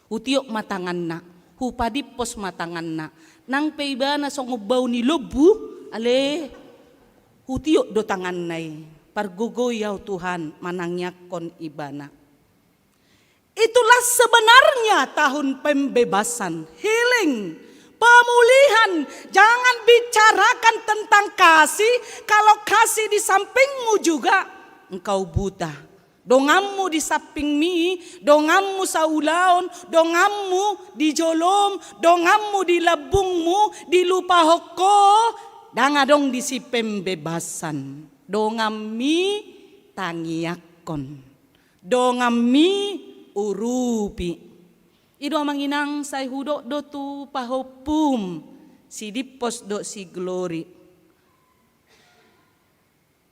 Hutiop ma tanganna, hupadimpos ma tanganna. Nang pe ibana songon bau ni lombu, ale, hutiop do tanganna i. Pargogoi au Tuhan, manangiangkon ibana. Itulah sebenarnya tahun pembebasan, healing, pemulihan. Jangan bicarakan tentang kasih, kalau kasih di sampingmu juga engkau buta. Donganmu di sampingmi, donganmu saulaon, donganmu di jolom, donganmu di lambungmu, dilupahon ho, ndang adong disi pembebasan. Donganmi tangiangkon. Donganmi urupi. I do amang inang sai hudok do tu pahompum, si Dimpos dohot si Glory.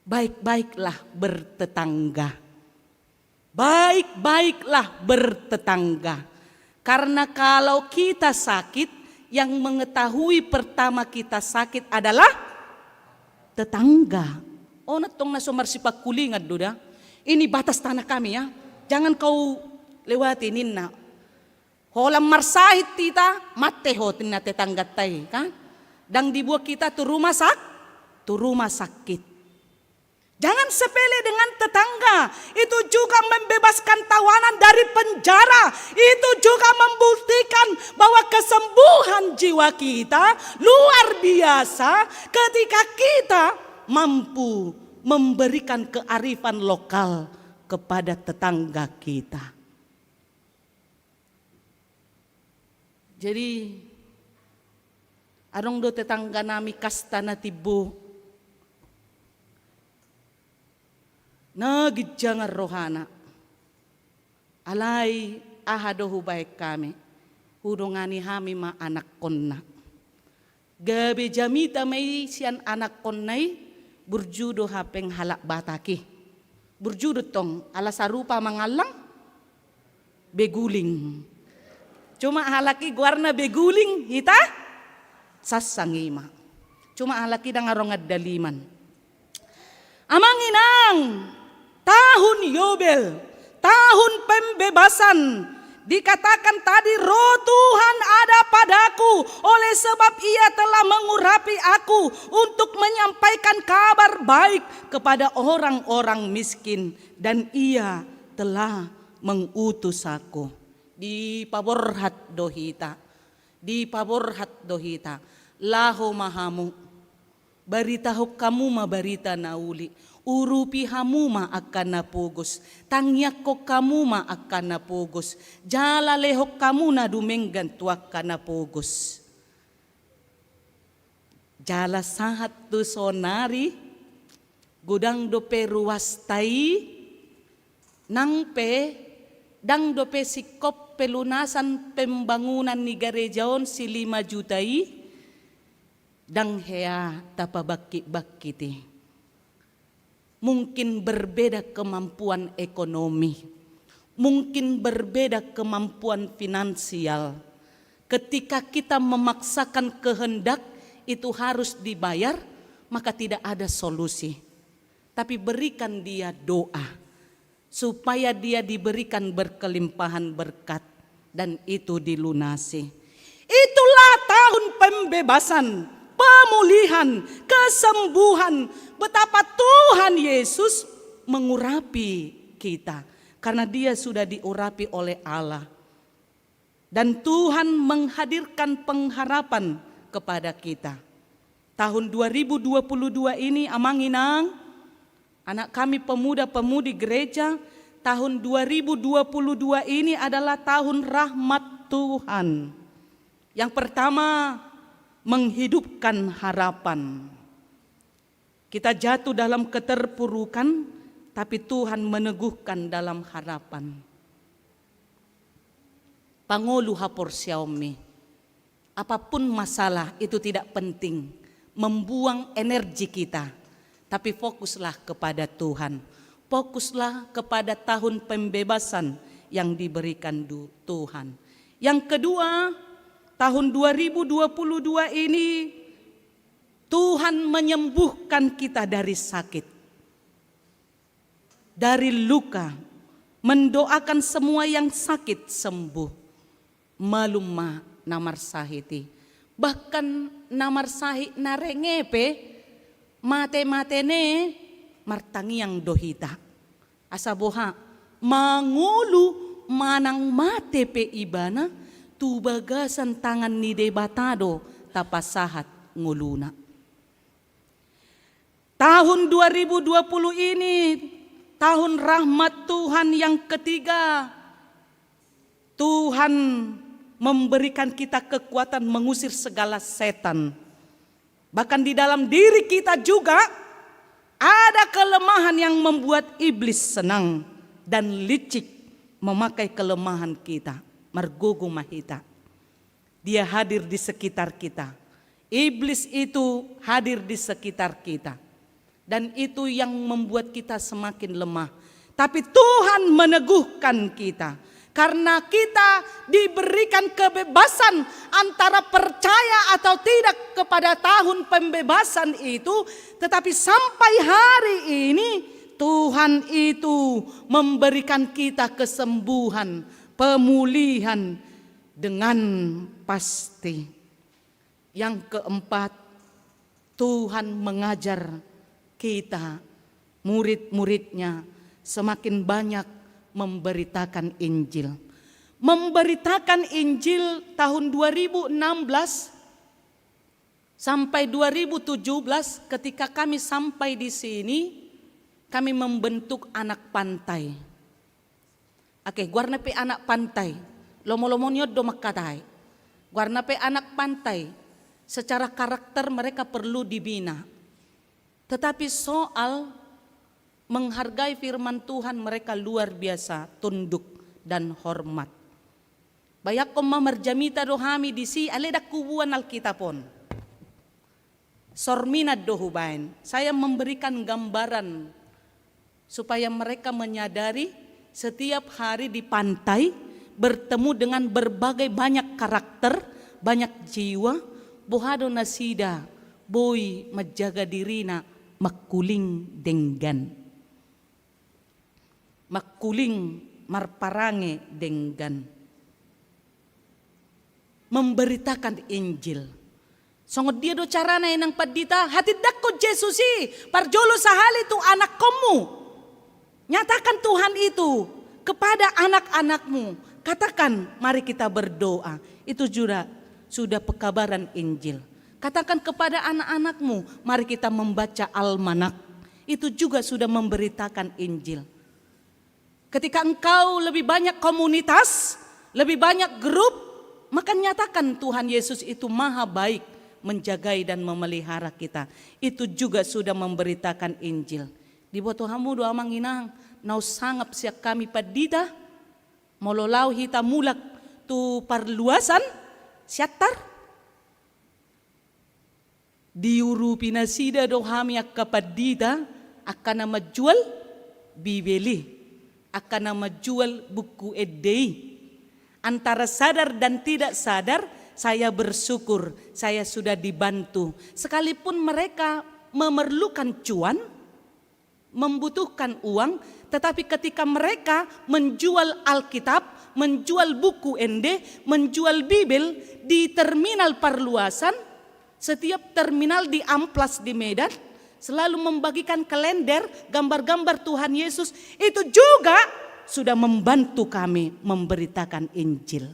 Baik-baiklah bertetangga. Baik-baiklah bertetangga. Karena kalau kita sakit, yang mengetahui pertama kita sakit adalah tetangga. Unang tong na so marsipangkulingan do da. Ini batas tanah kami ya. Jangan kau lewati ninna. Holan marsahit hita, mate ho ninna tetangganta i kan. Ndang dibuat hita tu rumah sak-, tu rumah sakit. Jangan sepele dengan tetangga. Itu juga membebaskan tawanan dari penjara. Itu juga membuktikan bahwa kesembuhan jiwa kita luar biasa ketika kita mampu memberikan kearifan lokal kepada tetangga kita. Jadi, adong do tetangga nami kasta na timbo. Na ginjangan rohana. Alai aha do hubaen hami? Hudongani hami ma anakkonna. Gabe jamita ma i sian anakkonna i, burju do hapeng halak Batak i. Burju do tong, ala sarupa mangallang beguling. Cuma halak i goarna beguling, hita sassang i ma. Cuma halak i ndang adong andaliman. Amang inang, tahun Yobel, tahun pembebasan. Dikatakan tadi, Roh Tuhan ada padaku, oleh sebab Ia telah mengurapi aku untuk menyampaikan kabar baik kepada orang-orang miskin, dan Ia telah mengutus aku. Dipaborhat do hita, dipaborhat do hita. Laho ma hamu. Baritahon hamu ma barita na uli, urupi hamu ma angka na pogos, tangiangkon hamu ma angka na pogos, jala lehon hamu na dumenggan tu angka na pogos. Jala sahat tu sonari, godang dope ruasta i, nang pe, ndang dope singkop pelunasan pembangunan ni gareja on si lima juta i, ndang hea tapabangkit-bangkit i. Mungkin berbeda kemampuan ekonomi, mungkin berbeda kemampuan finansial. Ketika kita memaksakan kehendak itu harus dibayar, maka tidak ada solusi. Tapi berikan dia doa, supaya dia diberikan berkelimpahan berkat, dan itu dilunasi. Itulah tahun pembebasan, pemulihan, kesembuhan. Betapa Tuhan Yesus mengurapi kita, karena Dia sudah diurapi oleh Allah. Dan Tuhan menghadirkan pengharapan kepada kita. Tahun dua ribu dua puluh dua ini, Amang Inang, anak kami pemuda-pemudi gereja, tahun dua ribu dua puluh dua ini adalah tahun rahmat Tuhan. Yang pertama, menghidupkan harapan. Kita jatuh dalam keterpurukan, tapi Tuhan meneguhkan dalam harapan. Pangolu haporseaonmi. Apapun masalah, itu tidak penting membuang energi kita, tapi fokuslah kepada Tuhan. Fokuslah kepada tahun pembebasan yang diberikan du-, Tuhan. Yang kedua, tahun dua ribu dua puluh dua ini Tuhan menyembuhkan kita dari sakit, dari luka, mendoakan semua yang sakit sembuh. Malum ma na marsahit i. Bahkan na marsahit na renge pe, mate-mate ne martangiang do hita. Asa boha, mangolu manang mate pe ibana, tu bagasan tangan ni Debata do tapasahat ngoluna. Tahun dua ribu dua puluh ini, tahun rahmat Tuhan yang ketiga. Tuhan memberikan kita kekuatan mengusir segala setan. Bahkan di dalam diri kita juga ada kelemahan yang membuat iblis senang dan licik memakai kelemahan kita, margogo ma hita. Dia hadir di sekitar kita. Iblis itu hadir di sekitar kita. Dan itu yang membuat kita semakin lemah. Tapi Tuhan meneguhkan kita. Karena kita diberikan kebebasan antara percaya atau tidak kepada tahun pembebasan itu, tetapi sampai hari ini Tuhan itu memberikan kita kesembuhan, pemulihan dengan pasti. Yang keempat, Tuhan mengajar kita, murid-muridnya, semakin banyak memberitakan Injil. Memberitakan Injil tahun dua ribu enam belas sampai dua ribu tujuh belas, ketika kami sampai di sini, kami membentuk anak pantai. Oke, goarna pe anak pantai. Lomo-lomo ni on do mangkatai. Goarna pe anak pantai. Secara karakter mereka perlu dibina. Tetapi soal menghargai firman Tuhan, mereka luar biasa tunduk dan hormat. Bayangkon ma, marjamita do hami disi, alai ndang huboan Alkitab on. Sorminan do hubaen. Saya memberikan gambaran supaya mereka menyadari setiap hari di pantai bertemu dengan berbagai banyak karakter, banyak jiwa, boha do nasida boi manjaga dirina mangkuling denggan. Mangkuling marparange denggan. Memberitakan Injil. Songon dia do carana, Inang Pandita? Hatindangkon Jesus i, parjolo sahali tu anakkonmu. Nyatakan Tuhan itu kepada anak-anakmu. Katakan, mari kita berdoa. Itu juga sudah pekabaran Injil. Katakan kepada anak-anakmu, mari kita membaca almanak. Itu juga sudah memberitakan Injil. Ketika engkau lebih banyak komunitas, lebih banyak grup, maka nyatakan Tuhan Yesus itu maha baik, menjagai dan memelihara kita. Itu juga sudah memberitakan Injil. Diboto hamu do amang inang, naung sangap sian hami pandita, molo laho hita mulak tu parluasan, Siantar? Diurupi nasida do hami angka pandita, angka na manjual Bibel i, angka na manjual buku ende i. Antara sadar dan tidak sadar, saya bersyukur, saya sudah dibantu. Sekalipun mereka memerlukan cuan, membutuhkan uang, tetapi ketika mereka menjual Alkitab, menjual buku ende, menjual Bibel di terminal parluasan, setiap terminal di Amplas di Medan, selalu membagikan kalender, gambar-gambar Tuhan Yesus, itu juga sudah membantu kami memberitakan Injil.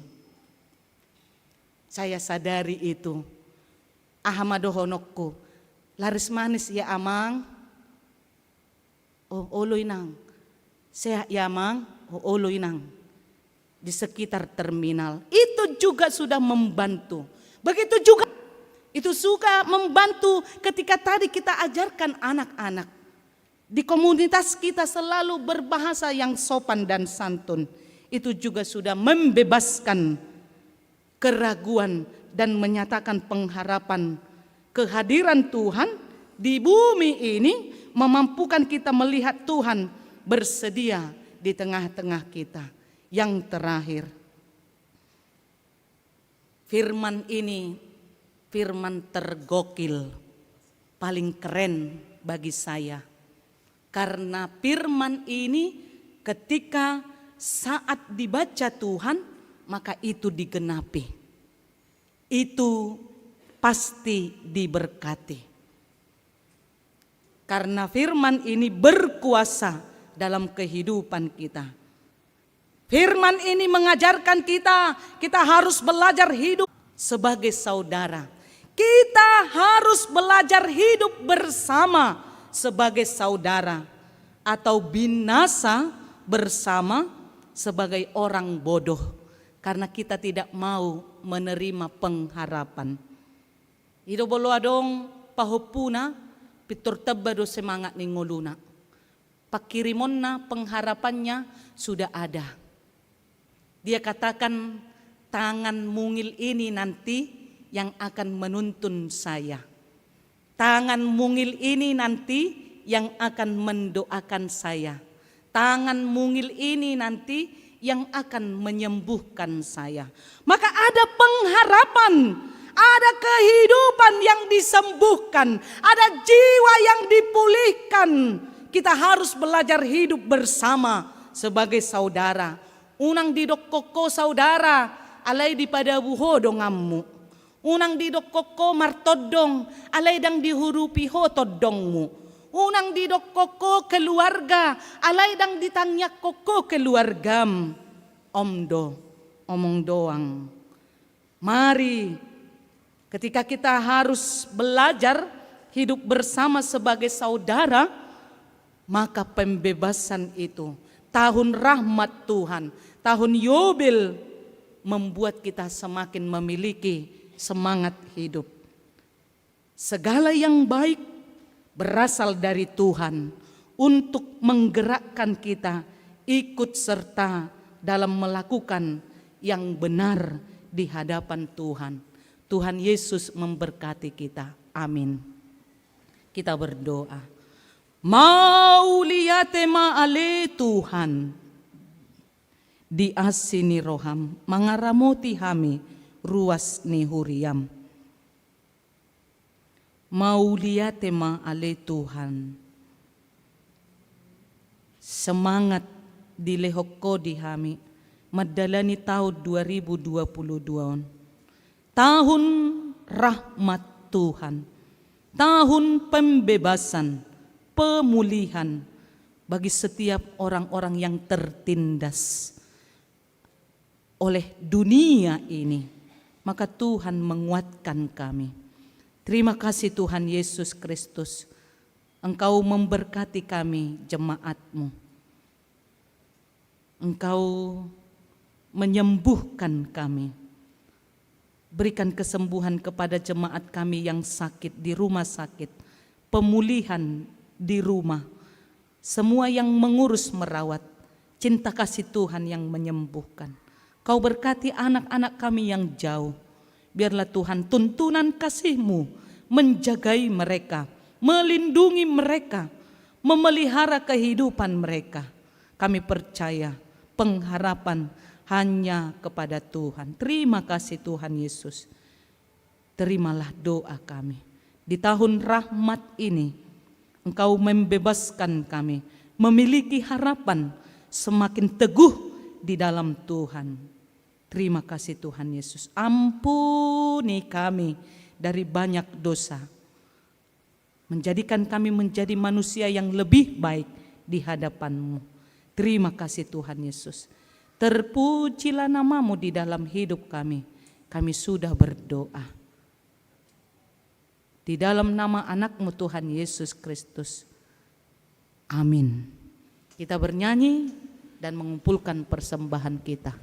Saya sadari itu. Aha ma dohononku? Laris manis ya, Amang? Oh, olo, Inang. Sehat ya, Amang? Oh, olo, Inang. Di sekitar terminal. Itu juga sudah membantu. Begitu juga, itu juga membantu ketika tadi kita ajarkan anak-anak. Di komunitas kita selalu berbahasa yang sopan dan santun. Itu juga sudah membebaskan keraguan dan menyatakan pengharapan kehadiran Tuhan di bumi ini, memampukan kita melihat Tuhan bersedia di tengah-tengah kita. Yang terakhir, firman ini firman tergokil, paling keren bagi saya. Karena firman ini ketika saat dibaca Tuhan, maka itu digenapi. Itu pasti diberkati. Karena firman ini berkuasa dalam kehidupan kita. Firman ini mengajarkan kita, kita harus belajar hidup sebagai saudara. Kita harus belajar hidup bersama sebagai saudara, atau binasa bersama sebagai orang bodoh, karena kita tidak mau menerima pengharapan. I do molo adong pahompuna, pintor tamba do semangat ni ngoluna. Pangkirimonna, pengharapannya sudah ada. Dia katakan, "Tangan mungil ini nanti yang akan menuntun saya. Tangan mungil ini nanti yang akan mendoakan saya. Tangan mungil ini nanti yang akan menyembuhkan saya." Maka ada pengharapan, ada kehidupan yang disembuhkan, ada jiwa yang dipulihkan. Kita harus belajar hidup bersama sebagai saudara. Unang didokkon ho saudara, alai dipadabu ho donganmu. Unang didokkon ho martondong, alai ndang diurupi ho tondongmu. Unang didokkon ho keluarga, alai ndang ditangiangkon ho keluargam. Om do, omong doang. Mari, ketika kita harus belajar hidup bersama sebagai saudara, maka pembebasan itu, tahun rahmat Tuhan, tahun Yobel, membuat kita semakin memiliki semangat hidup. Segala yang baik berasal dari Tuhan untuk menggerakkan kita ikut serta dalam melakukan yang benar di hadapan Tuhan. Tuhan Yesus memberkati kita. Amin. Kita berdoa. Mauliate ma ale Tuhan, di asi ni roham mangaramoti hami ruas ni huriam. Mauliate ma ale Tuhan. Semangat dilehon ho di hami mandalani tahun dua ribu dua puluh dua on. Tahun rahmat Tuhan, tahun pembebasan, pemulihan bagi setiap orang-orang yang tertindas oleh dunia ini. Maka Tuhan menguatkan kami. Terima kasih Tuhan Yesus Kristus, Engkau memberkati kami, jemaat-Mu. Engkau menyembuhkan kami. Berikan kesembuhan kepada jemaat kami yang sakit di rumah sakit, pemulihan di rumah, semua yang mengurus merawat, cinta kasih Tuhan yang menyembuhkan. Kau berkati anak-anak kami yang jauh. Biarlah Tuhan tuntunan kasih-Mu menjagai mereka, melindungi mereka, memelihara kehidupan mereka. Kami percaya pengharapan hanya kepada Tuhan. Terima kasih Tuhan Yesus. Terimalah doa kami. Di tahun rahmat ini, Engkau membebaskan kami, memiliki harapan semakin teguh di dalam Tuhan. Terima kasih Tuhan Yesus. Ampuni kami dari banyak dosa. Menjadikan kami menjadi manusia yang lebih baik di hadapan-Mu. Terima kasih Tuhan Yesus. Terpujilah nama-Mu di dalam hidup kami. Kami sudah berdoa. Di dalam nama Anak-Mu Tuhan Yesus Kristus. Amin. Kita bernyanyi dan mengumpulkan persembahan kita.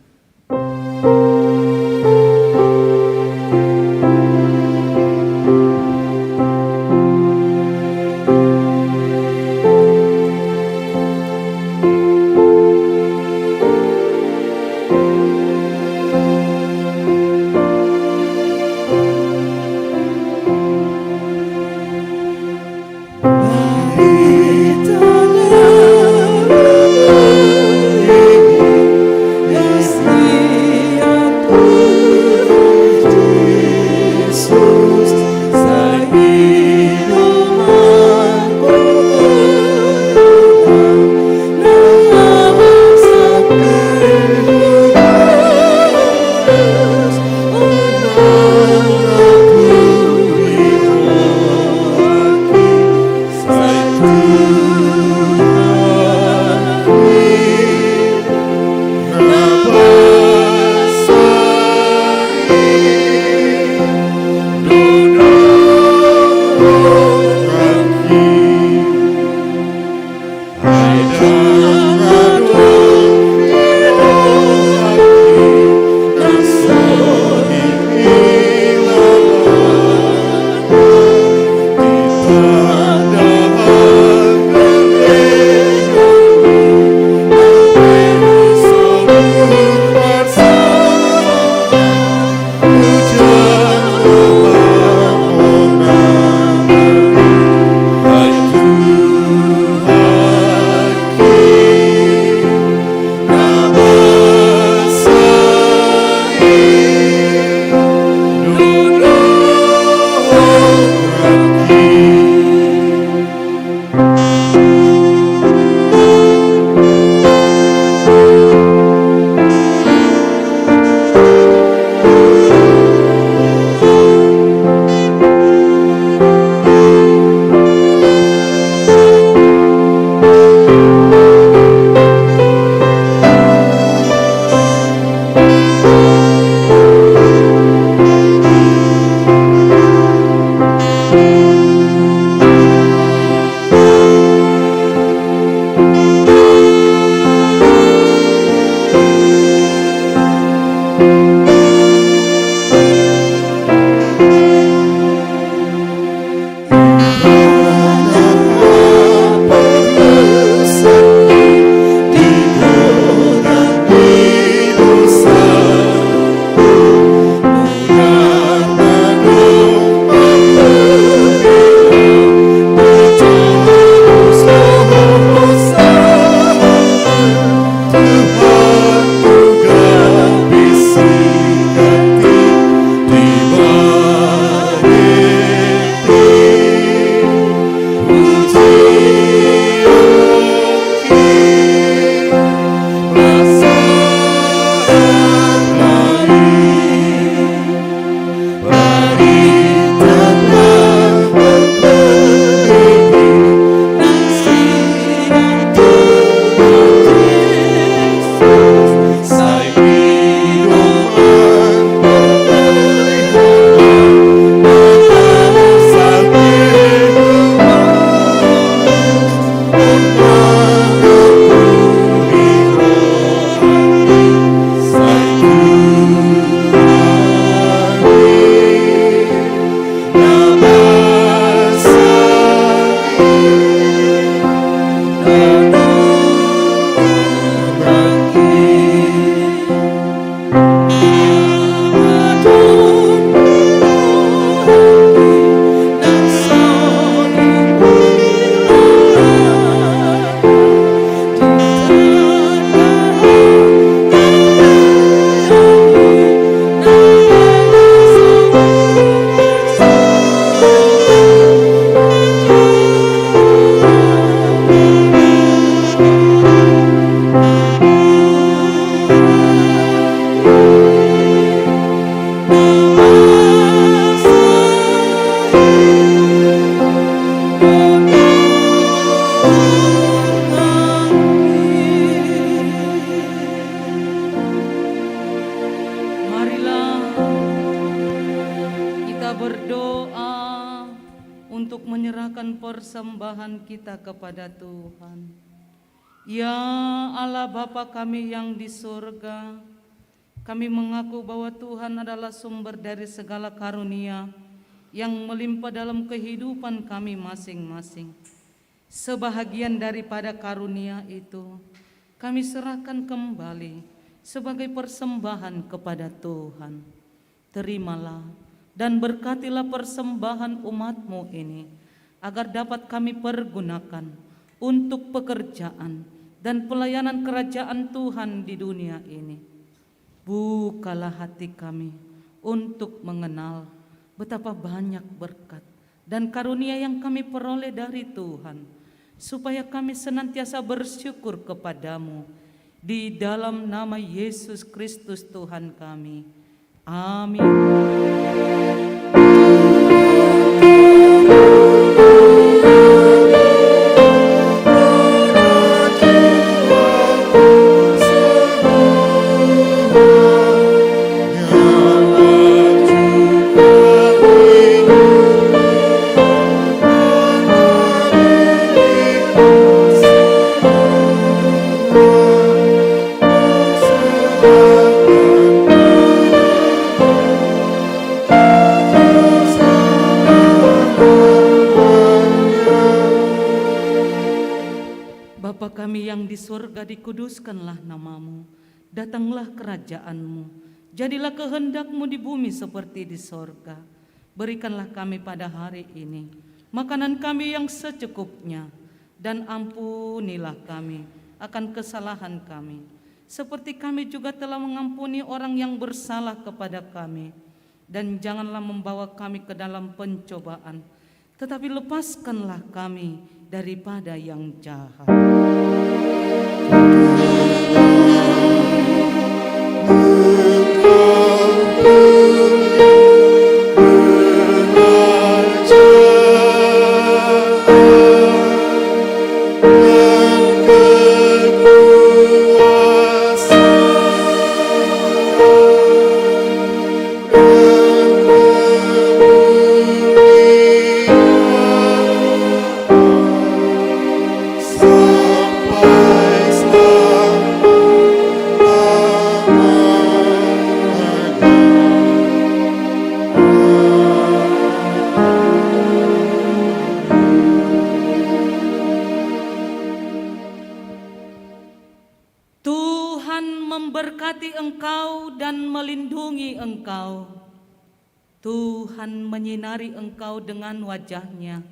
persembahan kita kepada Tuhan. Ya Allah Bapa kami yang di surga, kami mengaku bahwa Tuhan adalah sumber dari segala karunia yang melimpah dalam kehidupan kami masing-masing. Sebahagian daripada karunia itu kami serahkan kembali sebagai persembahan kepada Tuhan. Terimalah dan berkatilah persembahan umat-Mu ini, agar dapat kami pergunakan untuk pekerjaan dan pelayanan kerajaan Tuhan di dunia ini. Bukalah hati kami untuk mengenal betapa banyak berkat dan karunia yang kami peroleh dari Tuhan, supaya kami senantiasa bersyukur kepada-Mu. Di dalam nama Yesus Kristus Tuhan kami. Amin. Bapa kami yang di surga, dikuduskanlah nama-Mu. Datanglah kerajaan-Mu. Jadilah kehendak-Mu di bumi seperti di sorga. Berikanlah kami pada hari ini makanan kami yang secukupnya, dan ampunilah kami akan kesalahan kami, seperti kami juga telah mengampuni orang yang bersalah kepada kami. Dan janganlah membawa kami ke dalam pencobaan, tetapi lepaskanlah kami daripada yang jahat. Tuhan memberkati engkau dan melindungi engkau. Tuhan menyinari engkau dengan wajah-Nya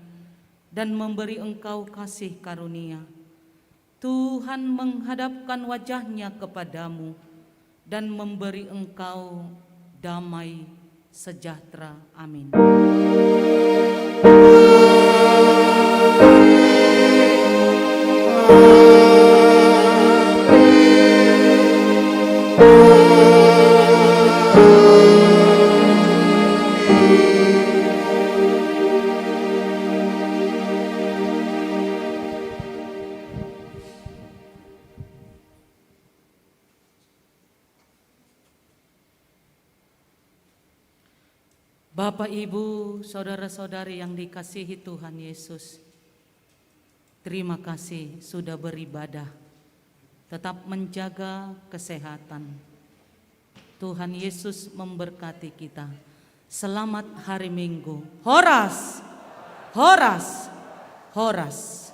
dan memberi engkau kasih karunia. Tuhan menghadapkan wajah-Nya kepadamu dan memberi engkau damai sejahtera. Amin. Bapak, Ibu, saudara-saudari yang dikasihi Tuhan Yesus, terima kasih sudah beribadah. Tetap menjaga kesehatan. Tuhan Yesus memberkati kita. Selamat hari Minggu. Horas! Horas! Horas!